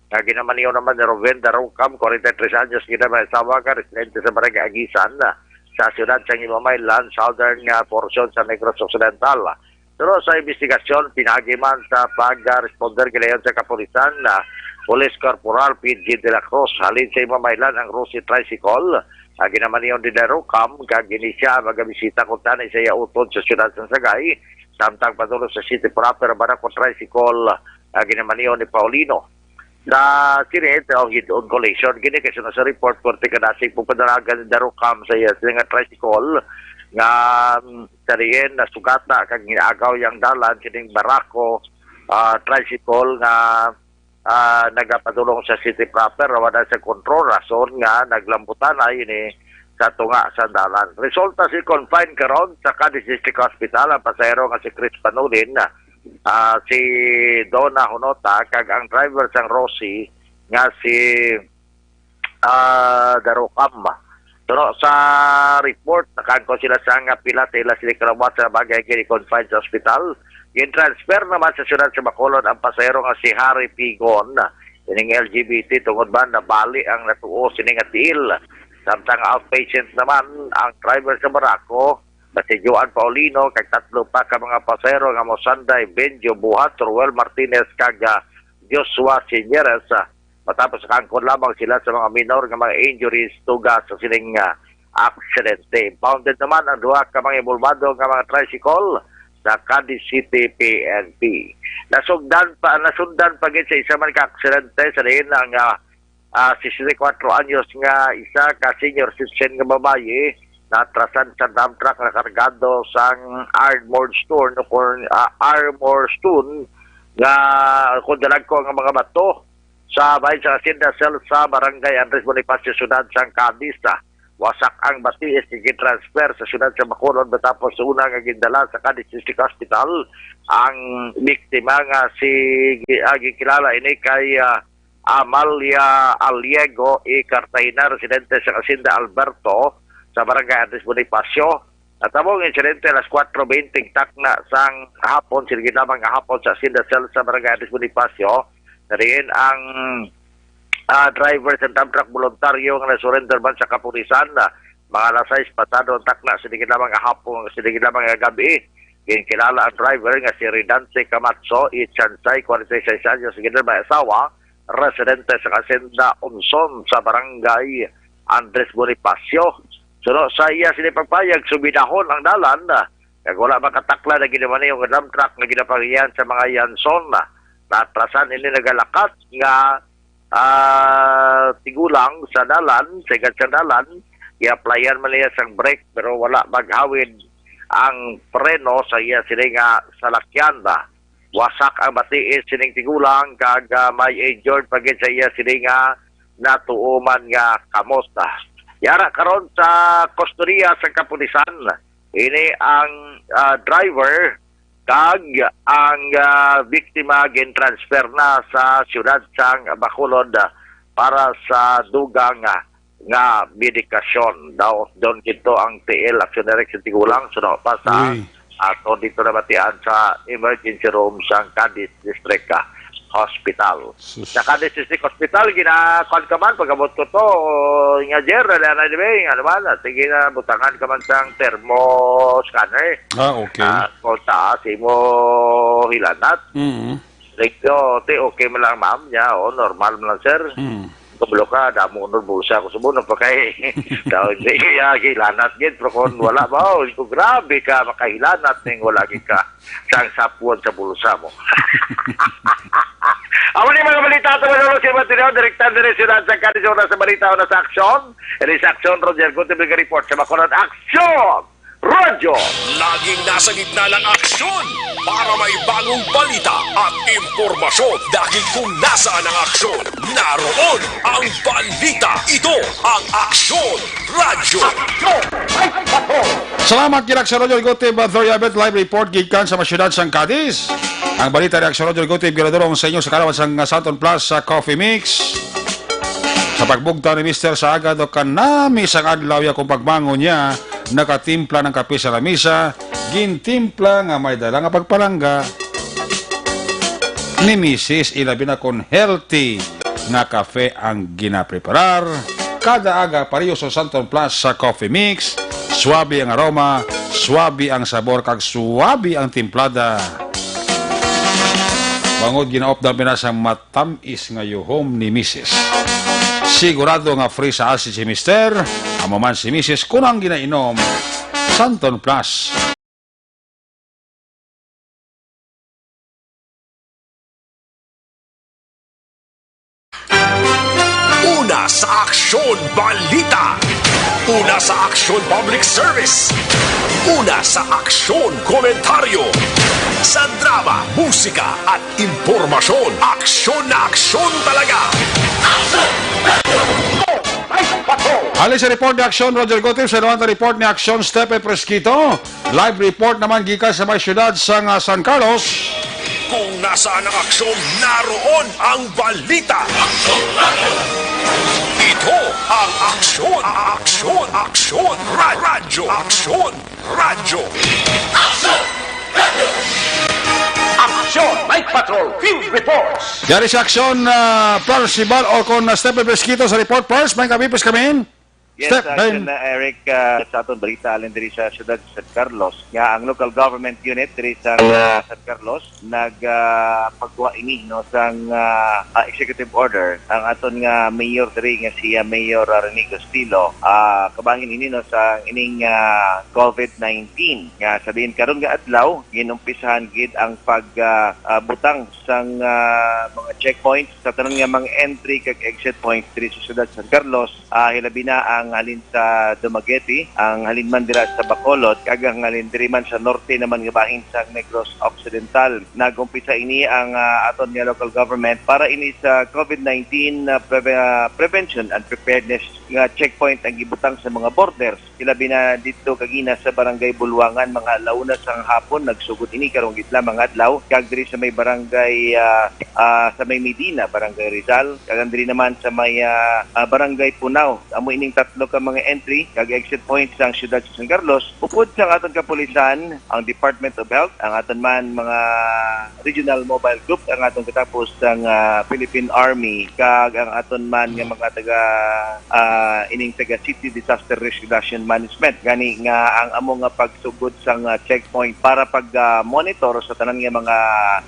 nga ginamaniho naman ni Ruben Darukam, forty-three anyos, gid may asawa ka, residente sa Barangay Agisan, sa siyudad sa Ngimamailan, southern nga portion sa Negros Occidental. Pero sa investigasyon, pinagi man sa pag-responder gilayon sa kapulisan na Police Corporal P G de la Cruz, halin sa Ngimamailan ang Rosie Tricycle, nga ginamanihon ni Darukam, kag ini siya magabisita kuntani sa iya utod sa siyudad sa Sagay, samtang padulong sa City Proper, Barako Tricycle, nga ginamanihon ni Paulino. Sa sirit o hid-on collision, gini kay sino sa report, korte ka nasig pagpadalagan ni Darukam sa iya sila nga tricycle nga, mm, sa diin nasugata kag ginaagaw yang dalan sining barako, ah, tricycle nga, ah, nagapadulong sa City Proper, wala sa kontrol, rason nga naglambutan na ini sa tunga sa dalan. Resulta si confine karon sa Cadiz District Hospital ang pasahero nga si Chris Panulin, ah, si Donna Hunota, kag ang driver sang Rosie nga si, ah, Darukam. Pero sa report, nakaangkon sila sa nga pila sa ila sila kalawat sa bagay kini confine sa ospital. Gin-transfer naman sa siyudad sa Bacolod ang pasahero nga si Harry Pigon, ining L G B T, tungod ba nabali ang natuo sini nga tiil. Samtang outpatient naman ang driver sa barako, nga si Joan Paulino, kag tatlo pa ka mga pasahero nga mo Sanday Benjo Buhat, Roel Martinez, kag, ah, Joshua Sinyeres, ah, matapos nakaangkon lamang sila sa mga minor nga mga injuries tuga sa sining, ah, aksidente. Impounded naman ang duha ka mga involvado nga mga tricycle sa Cadiz City P N P. Nasugdan pa, nasundan pa gid sa isa man ka aksidente sa diin ang, ah, ah, sesenta y kuwatro anyos nga isa ka senior citizen nga babayi naatrasan sa dump truck nga kargado sang armored stone o kon, ah, armor stone nga kon dalagko nga mga bato sa bahin sa Hacienda Cell sa Barangay Andres Bonifacio, Siyudad sang Cadiz. Wasak ang batiis nga gin-transfer sa siyudad sa Bacolod matapos una nga gindala sa Cadiz District Hospital ang biktima nga si, ah, gikilala ini kay, ah, Amalia Aliego y Cartagena, residente sa Hacienda Alberto, sa Barangay Andres Bonifacio. Natabo ang insidente alas kuwatro bente takna sang hapon, sige lamang nga hapon sa Hacienda Cell sa Barangay Andres Bonifacio. Nariin ang, ah, driver sa dump truck, voluntaryo nga nag-surrender man sa kapulisan. Ah, mga alas sais pasado ang takna, sige lamang nga hapon, sige lamang nga gabi. Ginkilala ang driver nga si Ridante Camacho y Chansay, forty-six anyos, gid may asawa, residente sa Hacienda Unson sa Barangay Andres Bonifacio. Suno sa iya sini pagpayag, subidahon ang dalan, kag wala makatakla na ginamanihon nga dump truck nga ginapagihan sa mga Yanson. Natrasan ini nagalakat nga, ah, tigulang sa dalan, sa igad sa dalan, i-applyan man niya sang brake pero wala maghawid ang preno sa iya sini nga salakyan. Wasak ang batiis sining tigulang kag, ah, may injured pa gid sa iya sini nga natuo man nga kamot. Yara karon sa kustodiya sa kapulisan ini ang, ah, driver kag ang, ah, biktima gin-transfer na sa siyudad sang Bacolod, ah, para sa dugang, ah, nga medikasyon. Daw doon kito ang T L aksyon direct sa tigulang, suno pa sa Uy. ato dito nabatian sa emergency room sang Cadiz District, ah, Hospital. Sus. Sa Cadiz District Hospital, gina-, kuwan ka man, pag-abot ko to, o, nga, Jer, dali na, di ba? Ano ba? Na, sige na, butangan ka man sang thermo scanner. Ah, okay. Ah, kung taas, imo hilanat. Mm. Like, oh, te, okay man lang, ma'am, niya, oh, normal man lang, sir. Mm. Kabalo ka, damo unod bulsa ko sa buno pa kay daw, hindi, iya, hilanat gid, pero kung wala ba, oh, ko, grabe ka, makahilanat ning wala gid ka sang sapwan sa bulsa mo. Amo ni mga balita, ito, mga lolo, si Martin Leon, direkta, direksyonan sa Cadiz, una sa balita, una sa aksyon. Ini sa aksyon, Roger Gutierrez, report sa Bacolod. Aksyon! Radyo! Laging nasa gitna ng aksyon para may bagong balita at impormasyon. Dahil kung nasaan ang aksyon, naroon ang balita. Ito ang Aksyon Radyo. Salamat, Kirak sa Radyo Gutib, Victoria Abet, live report gikan sa mga syudad sang Cadiz. Ang balita ni Aksyon Radyo Gutib, ginadurong sa inyo sa kalawan sang Santon Plus sa Coffee Mix. Sa pagbugta ni Mister sa aga, do kanami sang adlaw ya kung pagbangon niya, nakatimpla ng kape sa lamisa, gintimpla nga may dala nga pagpalangga ni Misis, ilabi na kon healthy nga kafe ang ginapreparar. Kada aga, pareho sa Santon Plus sa coffee mix, suabe ang aroma, suabe ang sabor, kag suabe ang timplada. Bangod ginaupdan pina sang matamis nga yuhom ni Misis. Sigurado nga free sa asid si Mister, amo man si Misis kunang ginainom. Santon Plus. Una sa Aksyon Balita. Una sa Aksyon Public Service. Una sa Aksyon Komentaryo. Sa drama, musika, at impormasyon. Aksyon na aksyon talaga. Hali sa report ni Aksyon Roger Gutierrez, sa naman report ni Aksyon Stephen Fresquito. Live report naman gikan sa may siyudad sang, ah, San Carlos. Kung nasaan ang aksyon, naroon ang balita. Ito ang Aksyon, Aksyon, Aksyon, Ra- Radyo, Aksyon, Radyo. Aksyon Night Patrol Field Reports. Yari sa Aksyon, ah, Percival o kon, ah, Stephen Fresquito sa report. First, may kabipis kami. Yes, Step, Action Ben. Na Eric, ah, sa aton balita alin diri sa siyudad sa San Carlos, nga ang local government unit diri sa, ah, San Carlos nag, ah, pagkuha ini, no, sang, ah, ah, executive order ang aton nga mayor diri nga si, ah, Mayor, ah, Rene Gustilo. Ah, kabahin ini, no, sa ining, ah, covid nineteen nga sabihin karon nga adlaw ginumpisahan gid ang pag, ah, ah, butang sang, ah, mga checkpoints sa tanan nga mga entry kag exit points diri sa siyudad sa San Carlos. Ah, hilabi na ang halin sa Dumaguete, ang halin man dira sa Bacolod, kag ang halin diri man sa norte naman nga bahin sa Negros Occidental. Nag-umpisa ini ang, ah, aton nga local government para ini sa covid nineteen, ah, preve- ah, prevention and preparedness nga checkpoint ang gibutang sa mga borders. Hilabi na dito kagina sa Barangay Bulwangan, mga alauna sang hapon, nagsugod ini karong gitla mga adlaw, kag diri sa may barangay, ah, ah, sa may Medina, Barangay Rizal, kag diri naman sa may, ah, ah, Barangay Punaw. Amo ining tatlo ka mga entry kag exit points sang siyudad sa San Carlos. Upod sa aton kapulisan, ang Department of Health, ang aton man mga Regional Mobile Group, ang aton katapos sang, ah, Philippine Army, kag ang aton man nga mga taga, ah, ining taga City Disaster Risk Reduction Management. Gani nga ang amo nga pagsugod sang, ah, checkpoint para pag, ah, monitor sa tanan nga mga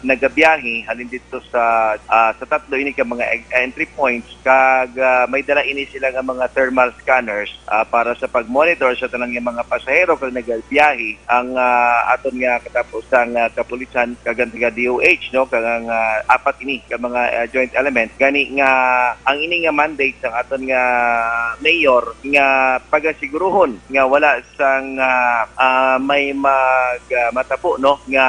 nagabiyahe halin dito sa, ah, sa tatlo ini ka mga eg- entry points, kag, ah, may dala ini sila nga mga thermal scanners, ah, para sa pag-monitor sa tanan nga mga pasahero kag nagabiyahe ang, ah, aton nga katapusang, ah, kapulisan kag ang taga D O H, no, kag ang, ah, apat ini ka mga, ah, joint element gani nga ang ini nga mandate sang aton nga mayor nga pagasiguruhon nga wala sang, ah, ah, may mag, ah, matabo, no, nga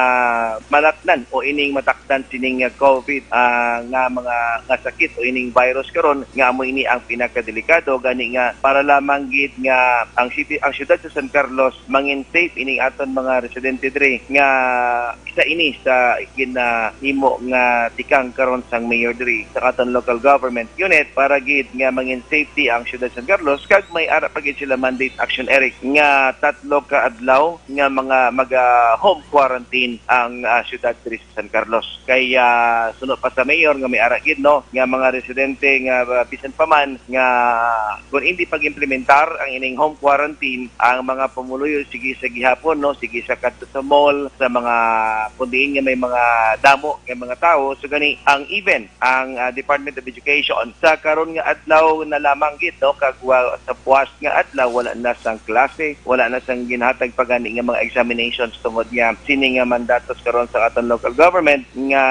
malatnan o ining matakdan sining, ah, covid, ah, nga mga nga sakit o ining virus karon nga amo ini ang pinakadelikado gani nga para lamang gid nga ang city, ang siyudad sa San Carlos mangin safe ining aton mga residente diri nga isa ini sa ginahimo nga tikang karon sang mayor diri sa aton local government unit para gid nga mangin safety ang siyudad sa San Carlos kag may ara pa gid sila mandate, Action Eric, nga tatlo ka adlaw nga mga maga home quarantine ang, ah, siyudad diri sa San Carlos. Kay, ah, suno pa sa mayor nga may ara gid, no, nga mga residente nga, ah, bisan pa man nga kung hindi pag-implementar ang ining home quarantine, ang mga pumuluyo sige sa gihapon, no, sige sa kadto sa mall, sa mga kung diin nga may mga damo nga mga tawo. So gani ang even ang, ah, Department of Education sa karon nga adlaw na lamang gid, no, kag wa- sa buwas nga adlaw wala na sang klase, wala na sang ginhatag pa gani nga mga examinations tungod nga sini nga mandatos karon sa aton local government nga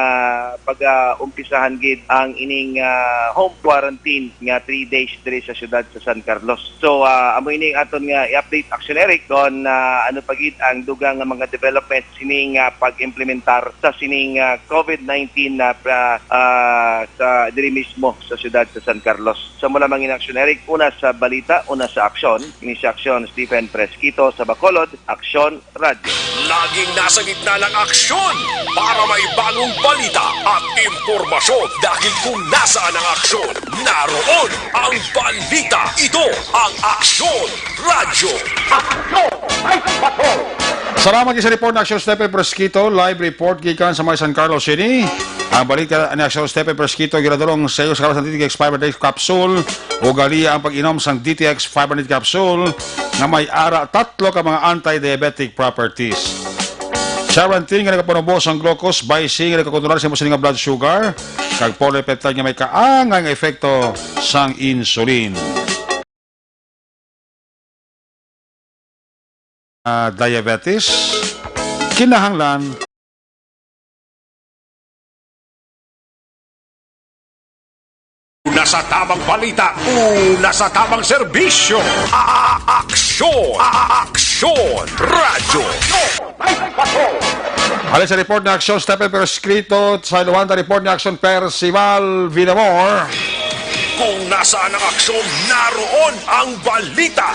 pag-umpisahan gid ang ining, ah, home quarantine nga three days diri sa siyudad sa San Carlos. So, ah, amo ini ang aton nga i-update, Action Eric, kon, ah, ano pa gid ang dugang nga mga development sini nga pag-implementar sa sining, ah, covid nineteen na pra- ah, sa diri mismo sa siyudad sa San Carlos. Sa mula mangin Action Eric, una sa balita, una sa aksyon, ini si Aksyon Stephen Fresquito sa Bacolod, Aksyon Radyo. Laging nasa gitna ng aksyon para may bagong balita at impormasyon. Dahil kung nasaan ang aksyon, naroon ang balita. Ito ang Aksyon Radyo. Aksyon Night Patrol. Salamat sa report ni Aksyon Stephen Fresquito. Live report gikan sa may San Carlos City. Ang balita ni Aksyon Stephen Fresquito, ginadulong sa iyo sa kalas ng D T X five hundred capsule. Ugalia ang pag-inom sang D T X five hundred capsule nga may ara tatlo ka mga anti-diabetic properties. Charantin nga nagapanubo sang glucose, Bicin nga nagakontrolar sa imo sining nga blood sugar, kag polypeptide nga may kaangay nga epekto sang insulin. Ah, diabetes, kinahanglan. Una sa tamang balita, una sa tamang serbisyo. A-, a-, aksyon, a-, a-, aksyon, radyo. Halin sa report ni Aksyon Stephen Fresquito, sa Luanda report ni Aksyon Percival Villamor. Kung nasaan ang aksyon, naroon ang balita.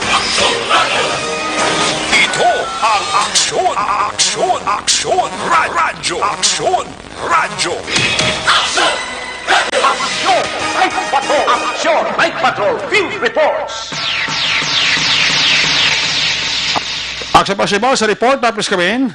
Ito ang aksyon, aksyon, aksyon, ra-, radyo, aksyon, radyo. Aksyon! Night Patrol! Aksyon! Night Patrol! Field Reports! Aksyon Percival sa report, tapos kami.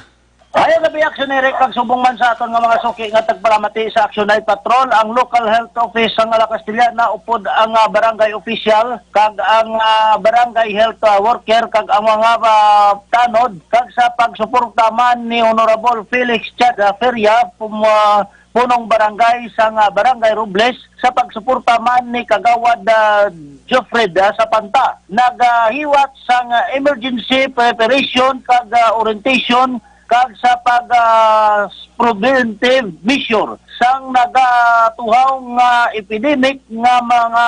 Ayang gabi, Aksyon Eric, kag subong man sa aton nga mga suki nga tagpalamati sa Action Night Patrol, ang local health office sa La Castellana, upod ang, ah, barangay official, kag ang, ah, barangay health, ah, worker, kag ang mga, ah, tanod, kag sa pagsuporta man ni Honorable Felix Chad, ah, Feria, pum-, ah, punong barangay sang, ah, Barangay Robles, sa pagsuporta man ni Kagawad, ah, Geoffred, ah, Sapanta, naghiwat sang, ah, emergency preparation kag, ah, orientation kag sa pag, ah, preventive measure sang nagatuhaw nga epidemic nga mga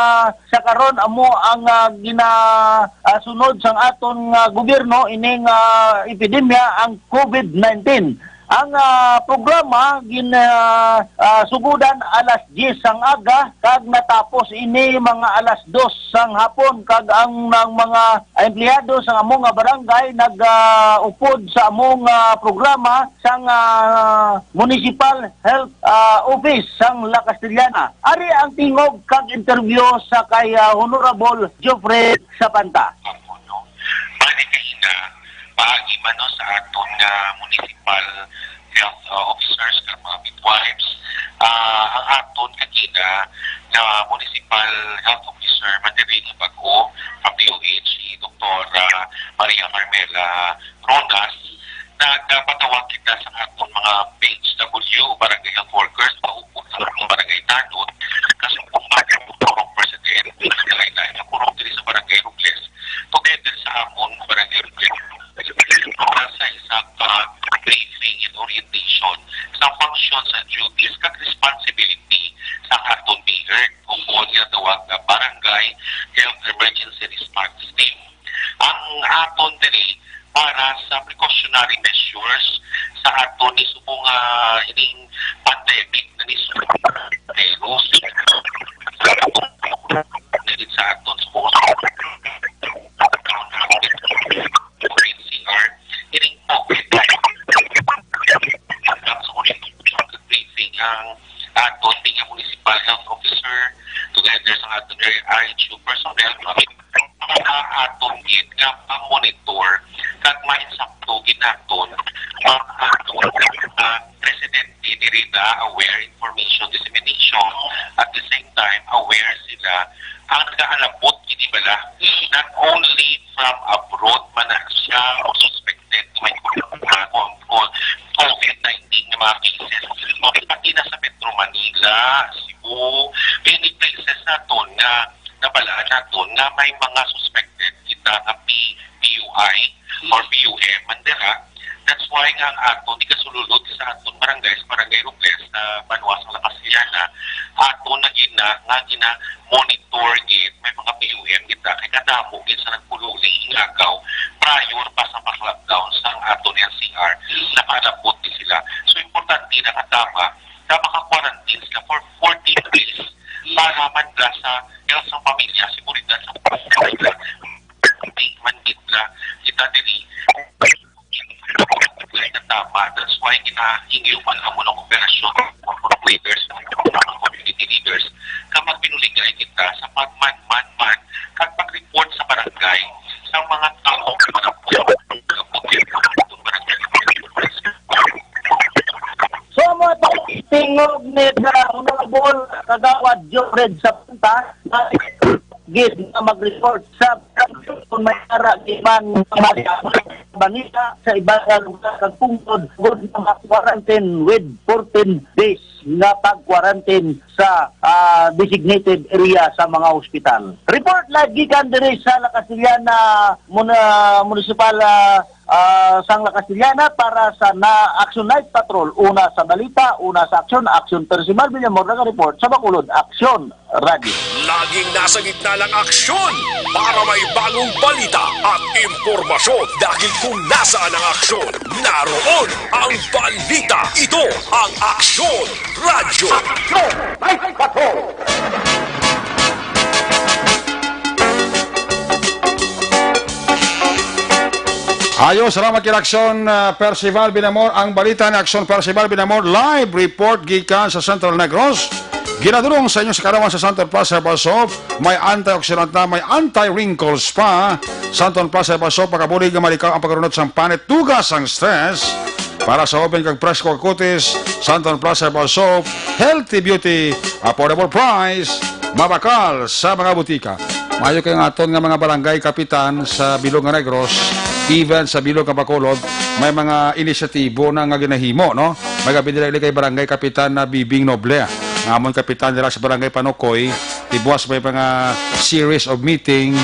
sa karon amo ang, ah, gina, ah, sunod sang aton nga gobyerno ining, ah, epidemya ang COVID nineteen. Ang, ah, programa gin, ah, ah, sugudan alas diyes sang aga kag natapos ini mga alas dos sang hapon, kag ang, ang mga empleyado sang amo nga barangay nag, ah, upod sa amo nga programa sang, ah, Municipal Health, ah, Office sang La Castellana. Ari ang tingog kag interview sa kay, ah, Honorable Geoffrey Sapanta. Bali kaina, paagi man, no, sa aton nga municipal health, uh, officers kag mga midwives, ah, ang aton kagina nga municipal health officer man diri nga bag-o ang P O H, si Doktora Maria Carmela Ronas, nagpatawag kita sa aton mga P H W o barangay health workers, paupod sa aton barangay tanod, kasubong man ang purong presidente, nagkalain-lain nga purong diri sa barangay Robles, together sa amon barangay Robles, para sa isa ka briefing and orientation sa functions and duties kag responsibility sa aton BHERT, o kon ginatawag nga Barangay Health Emergency Response Team. Ang aton diri para sa precautionary measures sa aton ni subong nga ining pandemic na ni virus. Nagit sa aton subong nga N C R, ining COVID nineteen. Ang briefing ang aton nga municipal health officer together sa aton R H U personnel, mga aton gid nga pang-monitor kag mainsakto gid naton ang aton, ah, presidente diri na aware information dissemination. At the same time, aware sila ang nagaalabot gid bala, not only from abroad man na siya o suspected may COVID nineteen nga mga cases, pati na sa Metro Manila, Cebu, many places naton nga nabalaan naton nga may mga suspected kita nga P-, P U I or P U M man dira. That's why nga ang aton igasululod sa aton barangay, sa Barangay Robles, sa banwa sa La Castellana, aton na gina, nga gina-monitor gid, may mga P U M kita, kay kadamo gid sa nagpululi ingagaw prior pa sa pag-lockdown sa aton N C R, nakaalabot gid sila. So, importante na katama na maka-quarantine sila for fourteen days para man ra sa health sa pamilya, seguridad sa pamilya. Hindi man gid na kita diri. Kaya na tama, that's why ginahingyo man ang mga operasyon, mga leaders, mga community leaders, nga magpinuligay kita sa pagmanman man kag pag-report sa barangay sa mga tao nga mga barangay. Ngog ni sa Honorable Kagawad Jofred Sabanta, na gid nga mag-report sa kung may ara giman balita sa iba nga lugar kag pungod, gud nga ma-quarantine with fourteen days nga pag-quarantine sa, ah, designated area sa mga ospital. Report live gikan diri sa La Castellana Muna-, Municipal, ah, ah, sang La Castellana para sa na Action Night Patrol. Una sa balita, una sa aksyon, aksyon. Percival Villamor, nag-report sa Bacolod Aksyon Radio. Laging nasa gitna ng aksyon para may bagong balita at impormasyon, dahil kung nasaan ang aksyon, naroon ang balita. Ito ang Aksyon Radyo. Aksyon Night Patrol. Ayo, salamat kay Aksyon, ah, Percival Binamor. Ang balita ni Aksyon Percival Binamor, live report gikan sa Central Negros. Ginadulong sa inyo sa karawan sa Santon Plus Herbal Soap. May antioxidant na, may anti-wrinkles pa. Santon Plus Herbal Soap, pagabulig nga malikaw ang pagkarunot sang panit, dugas ang stress. Para sa open kag presko nga kutis, Santon Plus Herbal Soap, healthy beauty, affordable price, mabakal sa mga butika. Maayo kay nga aton nga mga barangay kapitan sa bilog nga Negros, even sa bilog nga Bacolod, may mga inisyatibo na nga ginahimo, no? May gabi nila kay barangay kapitan na Bibing Noble, nga amon kapitan dira sa barangay Panukoy. Tibuas may mga series of meeting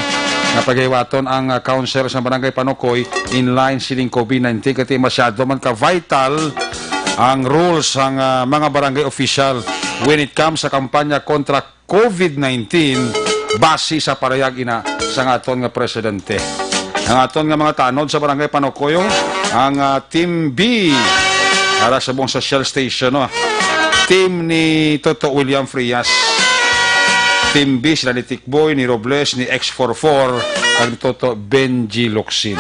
nga paghiwaton ang, ah, council sa barangay Panukoy in line sining COVID nineteen, kay masyado man ka vital ang rules sang, ah, mga barangay official when it comes sa kampanya kontra COVID nineteen, base sa parayag ina sang aton nga presidente. Ang aton nga mga tanod sa Barangay Panukoy, ang, ah, Team B, ara sa buong sa Shell Station, no? Team ni Toto William Frias. Team B, sila ni Tikboy, ni Robles, ni X forty-four, kag ni Toto Benji Locsin.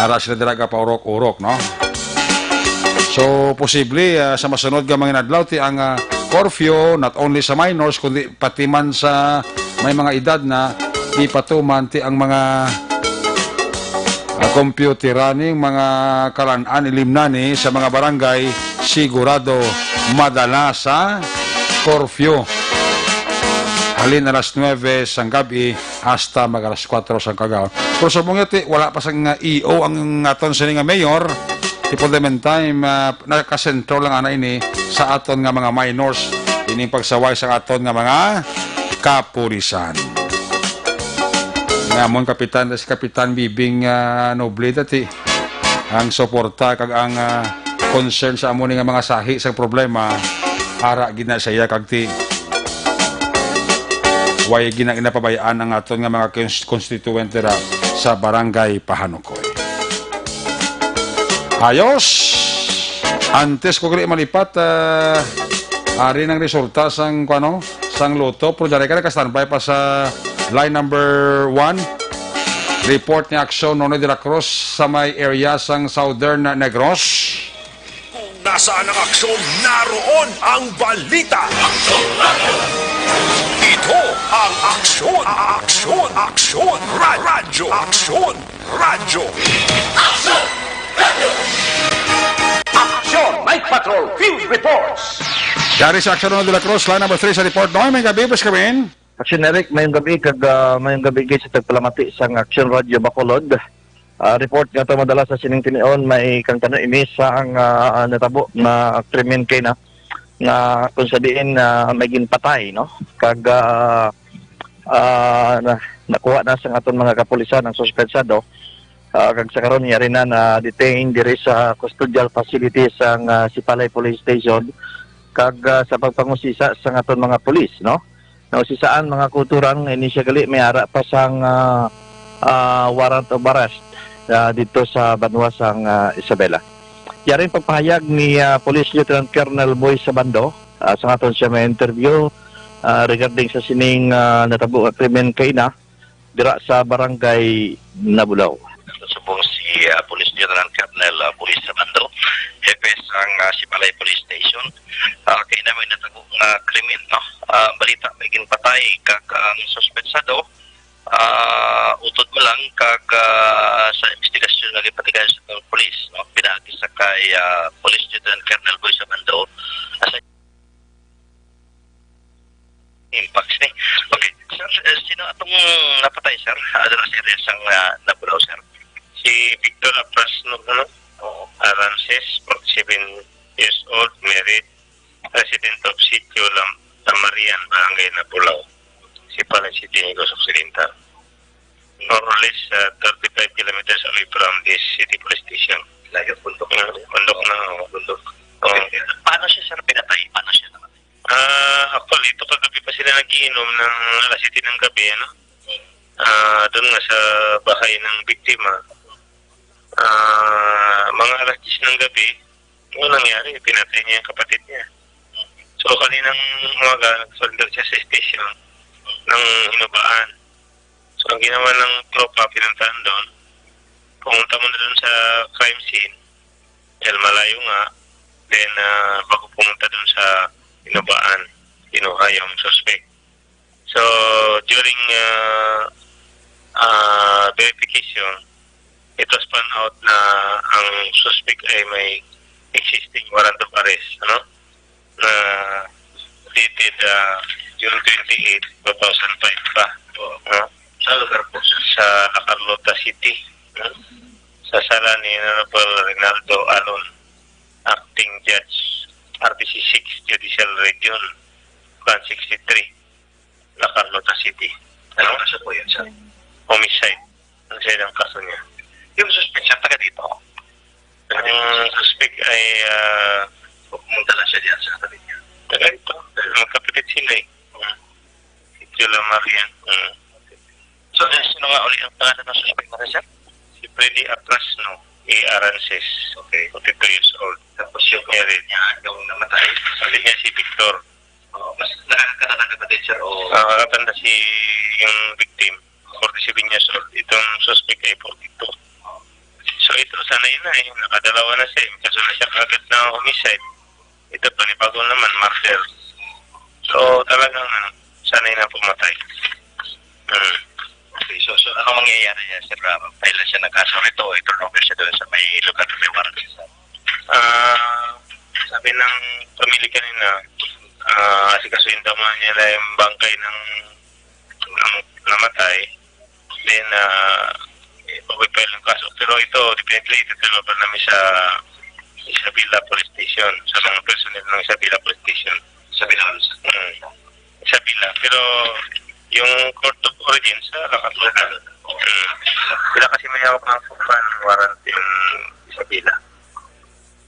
Ara sila dira gapaurok-urok, no? So, posible, ah, sa masunod nga mga inadlaw, ti ang, ah, curfew, not only sa minors, kundi pati man sa may mga edad na, ipatuman ti ang mga, ah, computer running, mga kalan-an, ilimnani sa mga barangay, sigurado madala sa curfew. Halin alas nuebe sang gab-i hasta mag alas kuwatro sang kagaon. Pero sa mong iti, wala pa sang, ah, E O ang aton sini nga mayor. Ti for the meantime, ah, nakasentro lang ana ini sa aton nga mga minors, ining pagsaway sa aton nga mga kapulisan. Nga amon kapitan, si Kapitan Bibing, ah, Noble dati, ang suporta kag ang, ah, concern sa amo ni nga mga sahi sang problema, ara gid na sa iya kag ti way gina-, ginapabayaan ang aton nga mga cons-, constituent dira sa Barangay Pahanukoy. Ayos! Antes ko gali malipat, ah, ari nang resulta sang, kuano, sang lotto, pero dali ka naka-standby pa sa line number one. Report ni Aksyon Nonoy de la Cruz sa may area sang Southern Negros. Kung nasaan ang aksyon, naroon ang balita. Ito ang Aksyon, Aksyon, Aksyon, Ra-, Radyo, Aksyon, Radyo. Aksyon Night Patrol Field Reports. Dari sa Aksyon Nonoy de la Cruz, line number three sa report. Noy, may gabi, Boss Kevin. Aksyon Eric, mayong gabi kag, ah, mayong gabi gid sa tagpalamati sang Aksyon Radyo Bacolod. Ah, report nga to madala sa sining tinion, may kang tano ini sa ang, ah, natabo na krimen kay na nga kung sa diin, ah, may ginpatay, no? Kag, ah, ah, na, nakuha na sa aton mga kapulisan ang suspetsado. Ah, kag sa karon, yari na na-detain diri sa custodial facility sang, ah, Sipalay Police Station. Kag, ah, sa pagpangusisa sa aton mga pulis, no? Nausisaan, mga kulturang, ini siya gali may ara pa sang, ah, ah, warrant of arrest, ah, dito sa banwa sang, ah, Isabela. Yari ang pagpahayag ni, ah, Police Lieutenant Colonel Boy Sabando, ah, sa aton siya may interview, ah, regarding sa sining, ah, natabo nga krimen kaina dira sa Barangay Nabulaw. Subong si, ah, Police Lieutenant Colonel, ah, Boy Sabando, hepe sang, ah, Sipalay Police Station. Ah, kay na may natabo nga krimen, no? Ah, balita may ginpatay kag ang suspetsado, ah, utod mo lang kag, ah, sa investigasyon nga gipatigayon sa mga pulis, no? Pinaagi sa kay, ah, Police Lieutenant Colonel Boy Si Victor Aprasno, ano? Oo. Arances, forty-seven years old, married, resident of Sitio Lam-, Lamarian, Barangay Napulaw, Sipalay City, Negros Occidental. More or less, uh, thirty-five kilometers away from this city police station. Layo, bundok na. Mm, bundok na, oh. Bundok. Oh. Paano siya, sir, pinatay? Paano siya namatay? Ah, actually, ito kagabi pa sila nagiinom ng alas siyete ng gabi, ano? Ah, doon nga sa bahay ng biktima. Ah, mga alas diyes ng gabi, ano nangyari? Pinatay niya yung kapatid niya. So, kaninang umaga, nag-surrender siya sa station ng Hinubaan. So, ang ginawa ng tropa, pinuntahan doon. Pumunta muna doon sa crime scene. Dahil malayo nga. Then, ah, bago pumunta doon sa Hinubaan, kinuha yung suspect. So, during, ah, ah, verification, it was found out na ang suspect ay may existing warrant of arrest, ano? Na dated, ah, June twenty-eight, two thousand five pa. Oo. No? Sa lugar po, sir? Sa La Carlota City, no? Sa sala ni Honorable Rinaldo Alon, Acting Judge, R T C six Judicial Region, Branch sixty-three, La Carlota City. Ano? Ano kaso po yun, sir? Homicide. Ang siya ang kaso niya. Yung suspect, sir, taga dito? Ang suspect ay, ah, pumunta lang siya diyan sa kapatid niya. Taga dito. Magkapatid sila eh. Hmm. Sitio Lamarian. Hmm. So, eh, sino nga uli ang pangalan ng suspect na, sir? Si Freddy Aprasno, A. Arances. Okay. Forty-two years old. Tapos yung kapatid niya, yung namatay? Sabi niya si Victor. Oo, mas nakakatanda ka ba din, sir, o? Ah, nakakatanda si, yung victim, forty-seven years old. Itong suspect ay forty-two. So, ito, sanay na eh. Nakadalawa na siya eh. Kaso na siya kagad na homicide. Ito, panibago naman, murder. So, talagang, ano, sanay na pumatay. Hmm. Okay, so, so, ano mangyayari niya, sir? Ah, file na siya ng kaso nito, i-turn over siya doon sa may lugar na may warrant, sir? Ah, sabi ng pamilya kanina, ah, asikasuhin daw muna nila yung bangkay ng, ng namatay. Then, ah, ipag-file ng kaso. Pero ito, definitely, ito turn over namin sa Isabela Police Station, sa mga personnel ng Isabela Police Station. Isabela, sir? Mm. Isabela. Pero yung court of origin sa La Carlota. Mm. Sila kasi may hawak ng warrant yung Isabela.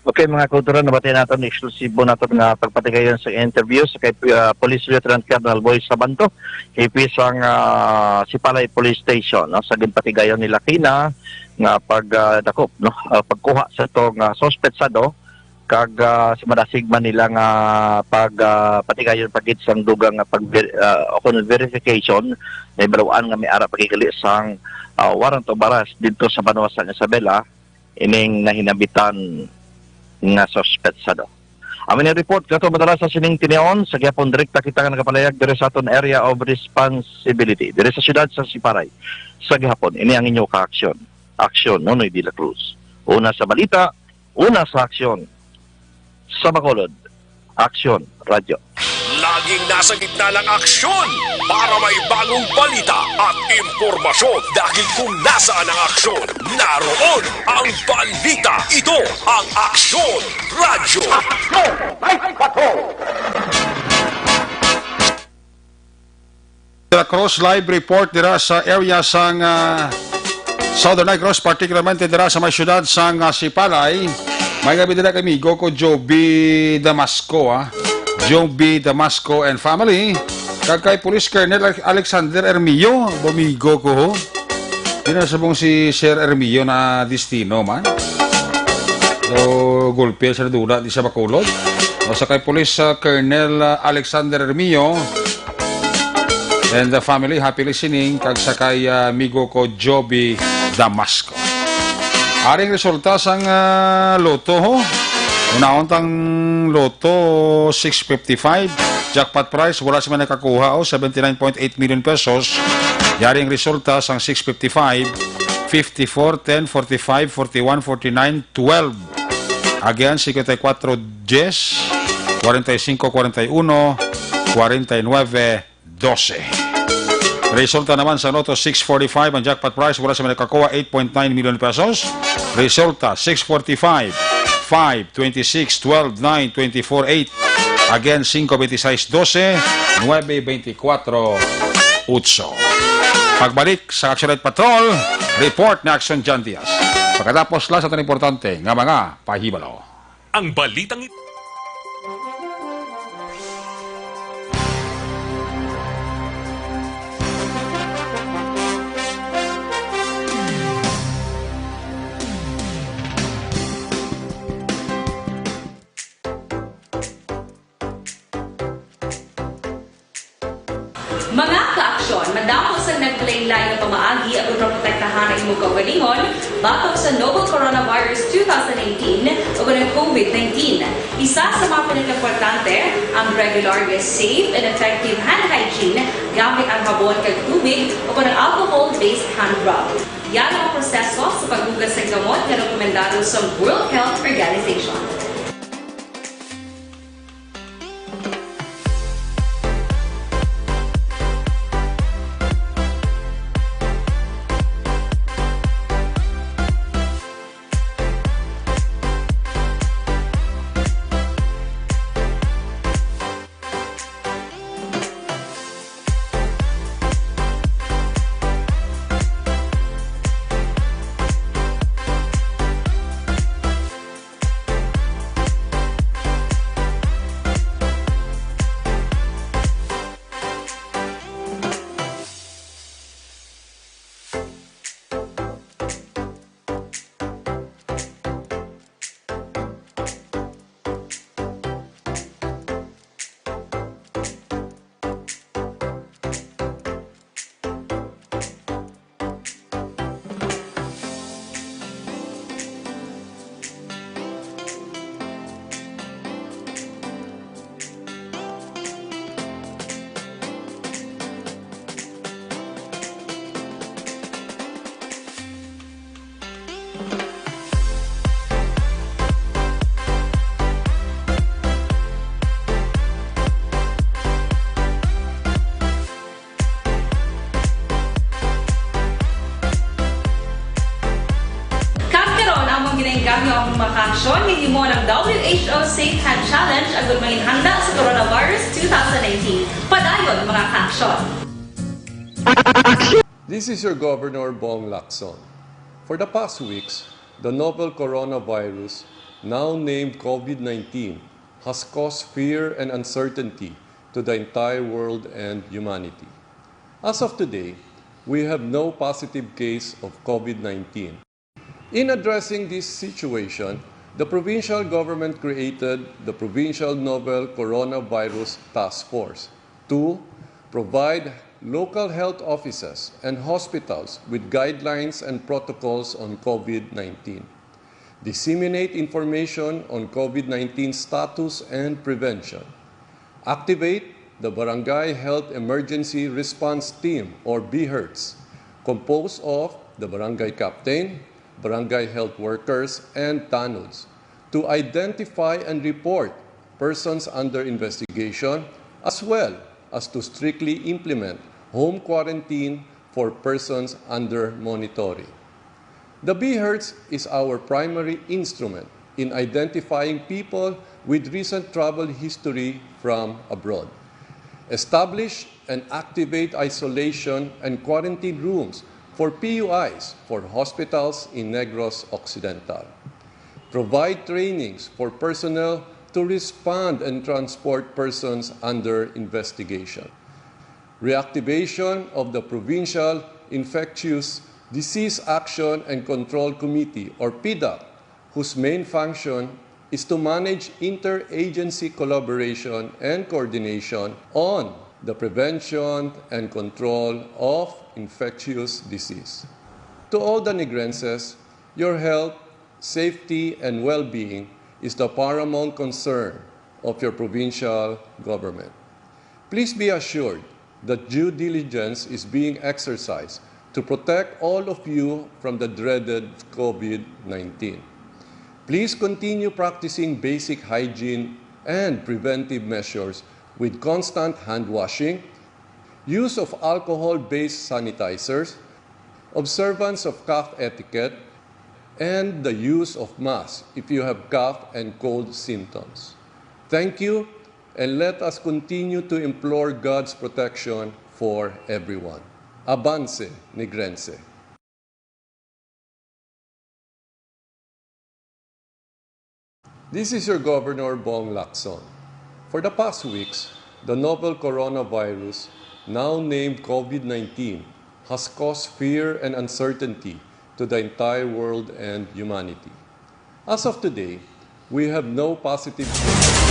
Okay, mga kauturan, nabati naton, eksklusibo naton nga pagpatigayon sa interview sa kay, ah, Police Lieutenant Colonel Boy Sabanto, A P sang, ah, Sipalay Police Station, no, sa ginpatigayon nila kina nga pag, ah, dakop, no, ah, pagkuha sa to nga suspetsado kag, ah, sa madasig man nila nga pag, ah, patigayon pa gid sang dugang nga pag, ah, o kun verification, nahibaluan nga may ara pa gid gali sang, ah, warrant of arrest didto sa banwa sang Isabela ining nahinabitan nga suspetsado. Amo ni report kato madala sa sining tinion. Sa gihapon, direkta kita nga nagapalayag diri sa aton area of responsibility, diri sa siyudad sa Siparay. Sa gihapon, ini ang inyo kaaksyon. Aksyon, Nonoy de la Cruz. Una sa balita, una sa aksyon. Sa Bacolod, Aksyon Radyo. Laging nasa gitna ng aksyon para may bagong balita at impormasyon. Dahil kung nasaan ang aksyon, naroon ang balita. Ito ang Aksyon Radyo. Aksyon! May bato! De la Cruz, live report dira sa area sang, ah, Southern Negros, particularmente dira sa may siyudad sang, ah, Sipalay. May gabi dira kay amigo ko, Joby Damasco, ah. Joby Damasco and family. Kag kay Police Colonel Alexander Ermio, amigo ko, ho. Di na subong si Sir Ermio na destino man. So, gulpi sa dula di sa Bacolod. O sa kay Police, ah, Colonel, ah, Alexander Ermio and the family, happy listening. Kag sa kay, ah, amigo ko, Joby Damasco. Aring resulta sang, ah, Lotto, ho. Unahon tang Lotto six fifty-five. Jackpot prize, wala si man nakakuha, oh, seventy-nine point eight million pesos. Yari ang resulta sang six fifty-five, fifty-four, ten, forty-five, forty-one, forty-nine, twelve. Again, cincuenta y cuatro, diez, cuarenta y cinco, cuarenta y uno, cuarenta y nueve, doce. Resulta naman sa Lotto six forty-five, ang jackpot prize mula sa may nakakuha eight point nine million pesos. Resulta, six forty-five, five, twenty-six, twelve, nine, twenty-four, eight. Again, singko, twenty-sais, dose, nuebe, twenty-kuwatro, otso. Pagbalik sa Action Night Patrol, report ni Action John Diaz. Pagkatapos lang sa tan importante nga mga pahibalo. Ang balitang ito. Mga ka-aksyon, madamo sang naglain-lain nga pamaagi agud maprotektahan ang imo kaugalingon batok sa novel coronavirus two thousand nineteen ug ang COVID nineteen. Isa sa mga pinakaimportante, ang regular nga safe and effective hand hygiene gamit ang habon kag tubig o kon ang alcohol-based hand rub. Yara ang proseso sa paghugas sang gamot nga rekomendado sa World Health Organization. Kag karon, amon ginaengganyo ang mga kaaksyon nga himuon ang W H O Safe Hand Challenge agud manginhanda sa coronavirus two thousand nineteen. Padayon, mga kaaksyon. This is your Governor Bong Lacson. For the past weeks, the novel coronavirus, now named COVID nineteen, has caused fear and uncertainty to the entire world and humanity. As of today, we have no positive case of COVID nineteen. In addressing this situation, the provincial government created the Provincial Novel Coronavirus Task Force to provide local health offices and hospitals with guidelines and protocols on COVID nineteen, disseminate information on COVID nineteen status and prevention, activate the Barangay Health Emergency Response Team, or BHERTs, composed of the barangay captain, barangay health workers, and tanods, to identify and report persons under investigation, as well as to strictly implement home quarantine for persons under monitoring. The BHERTs is our primary instrument in identifying people with recent travel history from abroad. Establish and activate isolation and quarantine rooms for P U Is for hospitals in Negros Occidental. Provide trainings for personnel to respond and transport persons under investigation. Reactivation of the Provincial Infectious Disease Action and Control Committee, or PDAC, whose main function is to manage interagency collaboration and coordination on the prevention and control of infectious disease. To all the Negrenses, your health, safety, and well-being is the paramount concern of your provincial government. Please be assured that due diligence is being exercised to protect all of you from the dreaded COVID nineteen. Please continue practicing basic hygiene and preventive measures with constant hand washing, use of alcohol-based sanitizers, observance of cough etiquette, and the use of masks if you have cough and cold symptoms. Thank you, and let us continue to implore God's protection for everyone. Abanse, Negrense. This is your Governor, Bong Lacson. For the past weeks, the novel coronavirus, now named COVID nineteen, has caused fear and uncertainty to the entire world and humanity. As of today, we have no positive cases.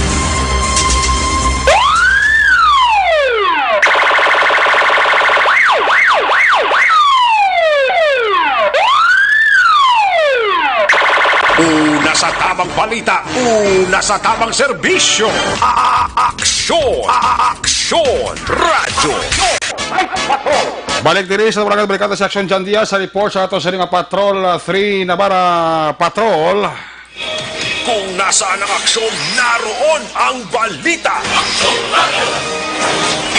Una sa tamang balita, una sa tamang serbisyo. A-, a-, aksyon, a-, a-, aksyon, radyo. Balik diri sa Barangay Barikada sa Aksyon, John Diaz, sa report sa ato sa nga Patrol, uh, three Navarra Patrol. Kung nasaan ang aksyon, naroon ang balita.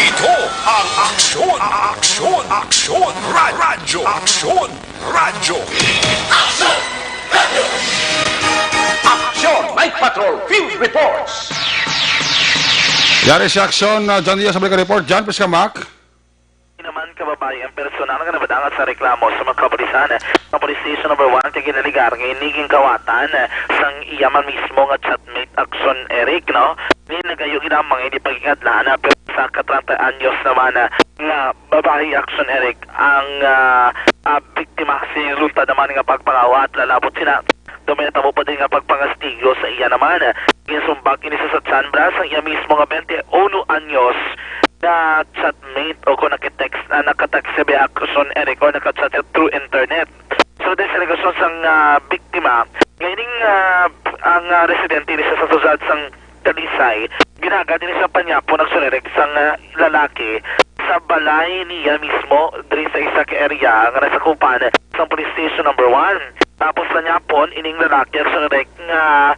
Ito ang aksyon, aksyon, aksyon, ra-, radyo, aksyon, radyo. Aksyon, Night Patrol, Field Reports. Yari si Aksyon, uh, John Diaz sa balik report. John, please come back. Naman ka babayi ang personal nga nabadangat sa reklamo sa mga kapulisan sa Police Station Number One kag ginaligar nga ini ginkawatan sang iya man mismo nga chatmate Action Eric, no? Ni nagayo gid ang mga hindi pagkikadlaan, pero sa ka treinta anyos naman, ah, nga babayi Action Eric ang, ah, ah, biktima sa resulta naman nga pagpangawat, lalabot sina Daw may natabo pa din nga pagpangastigo sa iya naman. Ginsumbag ini sa San Blas ang iya mismo nga twenty-one anyos nga chatmate o kung nakitext na nakatext sa biya Action Eric o nakachat siya through internet. So, din sa alegasyon sang ah, biktima, nga ining ah, ang ah, residente ni sa Sosad sang Talisay, ginaga din sa panyapo nagsulirig sang ah, lalaki sa balay niya mismo diri sa isa ka area nga nasakupan sang Police Station Number One. Tapos sa niya pon, ining lalaki ang sulirig nga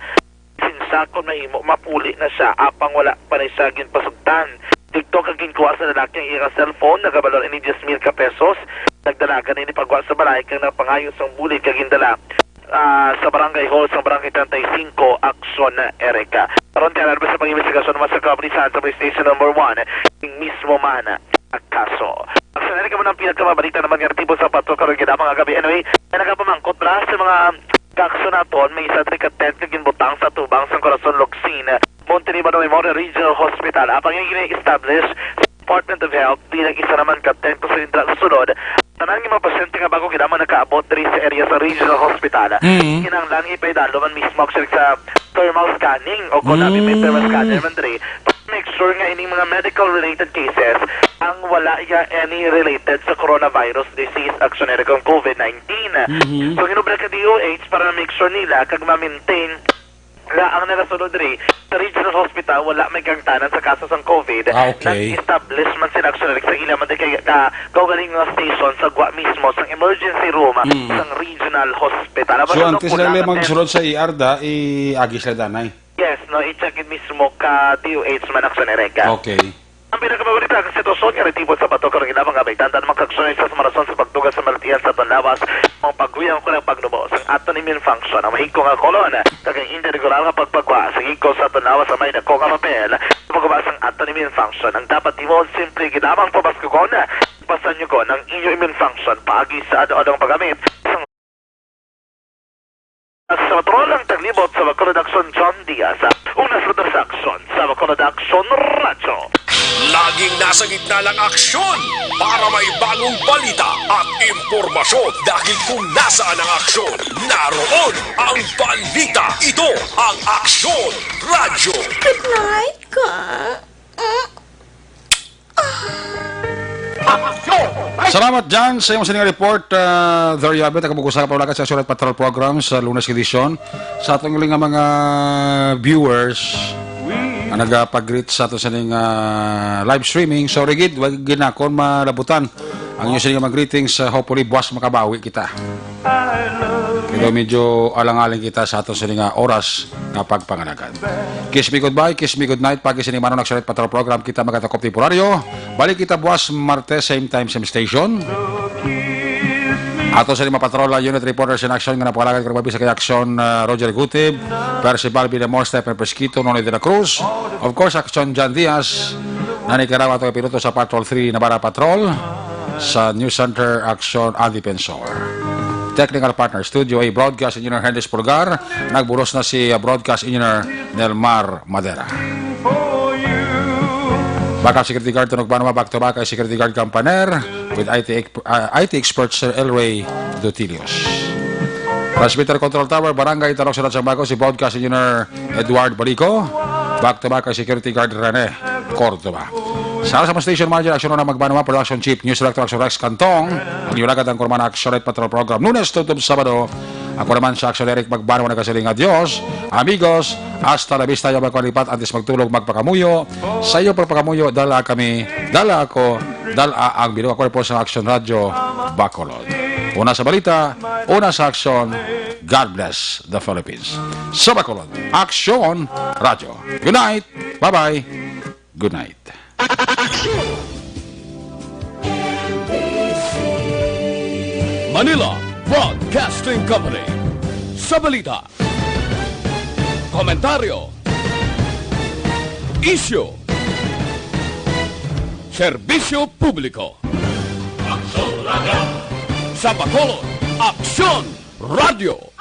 sinsa kon mahimo mapuli na siya apang wala pa na siya ginpasugtan. Didto kag ginkuha sa lalaki ang iya cellphone, nagabalor ini diyes mil ka pesos. Nagdalagan ini pagwa sa balay kag napangayo sang bulig kag gindala ah, sa Barangay Hall sa Barangay treinta y cinco, Action Erica. Karon, tiyanan pa sa pag-imbestigasyon naman sa kapulisan sa Police Station Number One, ing mismo man ang kaso. Action Erica mo ng pinagkamabalita naman nga tipo sa patrol karon gid mga gabi. Anyway, na nagapamangkot para sa mga kaso naton, may isa diri ka tent nga ginbutang sa tubang sang Corazon Locsin, Monteliba Memorial Regional Hospital. Apang yung gina-establish Department of Health bilang isa naman ka tent sa Indra sa sulod. Tanan nga mga pasyente nga bago gid lamang nakaabot diri sa area sa Regional Hospital, mm, kinahanglan ipaidalo man mismo actually sa thermal scanning o kung mm, may thermal scanner man diri, para make sure nga ining mga medical related cases ang wala ya any related sa coronavirus disease actually kung COVID nineteen. Mm-hmm. So ginubra ka D O H para make sure nila kag ma-maintain nga ang nagasunod diri sa Regional Hospital wala may gangtanan sa kaso sang COVID. Ah, okay. Nag-establish man sila actually sa ila man kay na kaugaling nga station sa gwa mismo sang emergency room, mm, sang Regional Hospital. So, antes sila lang magsulod sa E R da, i-agi sila danay. Yes, no, i-check it mismo ka D O H man actually, Rega. Okay. Ang pinakapaborito ang sitwasyon nga nagtipon sa bato karong ilaban nga may dandan mga kaksyon sa sumarason sa pagtugas sa malatian sa aton lawas, ang paguyang ko ng pagnubo sang aton immune function, ang mahigko nga kolon, kag ang hindi regular nga pagpagwa sa higko sa aton lawas ang may dako nga papel sa pagkuha sang aton immune function. Ang dapat nimo simple gid lamang pabaskugon, pasanyo ko ng inyo immune function paagi sa ado-adong paggamit sang Sa patrol ang taglibot sa Bacolod Action John Diaz. Una sa transaksyon sa Bacolod Action Radyo. Laging nasa gitna ng aksyon para may bagong balita at impormasyon dahil kung nasaan ang aksyon, naroon ang balita. Ito ang Aksyon Radyo. Good night, ka. Salamat, Jan, sa imong sining report. Uh, there you have it. Ang kabukusan nga pamulakat sa Surat Patrol Program sa Lunes edisyon. Sa atong ilang nga mga viewers nga nagapag-greet sa ato sining uh, live streaming, sorry gid, wag ginakon malabutan ang inyo sining mga greetings. Uh, hopefully, buwas makabawi kita. Kaya Medyo alang-alang kita sa aton sini nga oras nga pagpangalagad. Kiss me goodbye, kiss me good night. Pagi sini manon nagsulat patrol program kita magatakop temporaryo. Balik kita buwas Martes, same time, same station. Ato sa lima patrol, ah, unit reporters in action nga napalagad karong mabisa kay Action, ah, Roger Gutib, Percival Villamor, Stephen Pesquito, Nonny de la Cruz. Of course, Action John Diaz, na ni karama ato piloto sa Patrol three Navarra Patrol, sa News Center Action Andy Pensor. Technical partner, Studio A, Broadcast Engineer Hendes Pulgar, nagburos na si, ah, Broadcast Engineer Nelmar Madera. Backup security guard, Tunog Banwa, back to back kay security guard Campaner with I T, exp- ah, I T expert Sir Elway Dutilios. Transmitter Control Tower, Barangay Tarok, Ciudad Sambaco, si Broadcast Engineer Edward Balico. Back to back kay security guard Rene Cordova. Sa, sa station manager, Action Una Magbanwa, production chief, news director, Action Rex Cantong. Ang iulagan ang Kurmana Action Night Patrol Program, Lunes tubtob Sabado. Ako naman sa Action Eric Magbanwa nagasiling, "Adios, amigos, hasta la vista, yaw magkalipat, antes magtulog, magpakamuyo. Sa iyo pagpakamuyo, dala kami, dala ako, dala ang binuang kwerpo sa Action Radyo, Bacolod." Una sa balita, una sa aksyon, God bless the Philippines. Sa Bacolod, Action Radyo. Good night. Bye-bye. Good night. Manila Broadcasting Company. Sa balita, komentaryo, isyu, serbisyo publiko. Sa Bacolod, Aksyon Radio.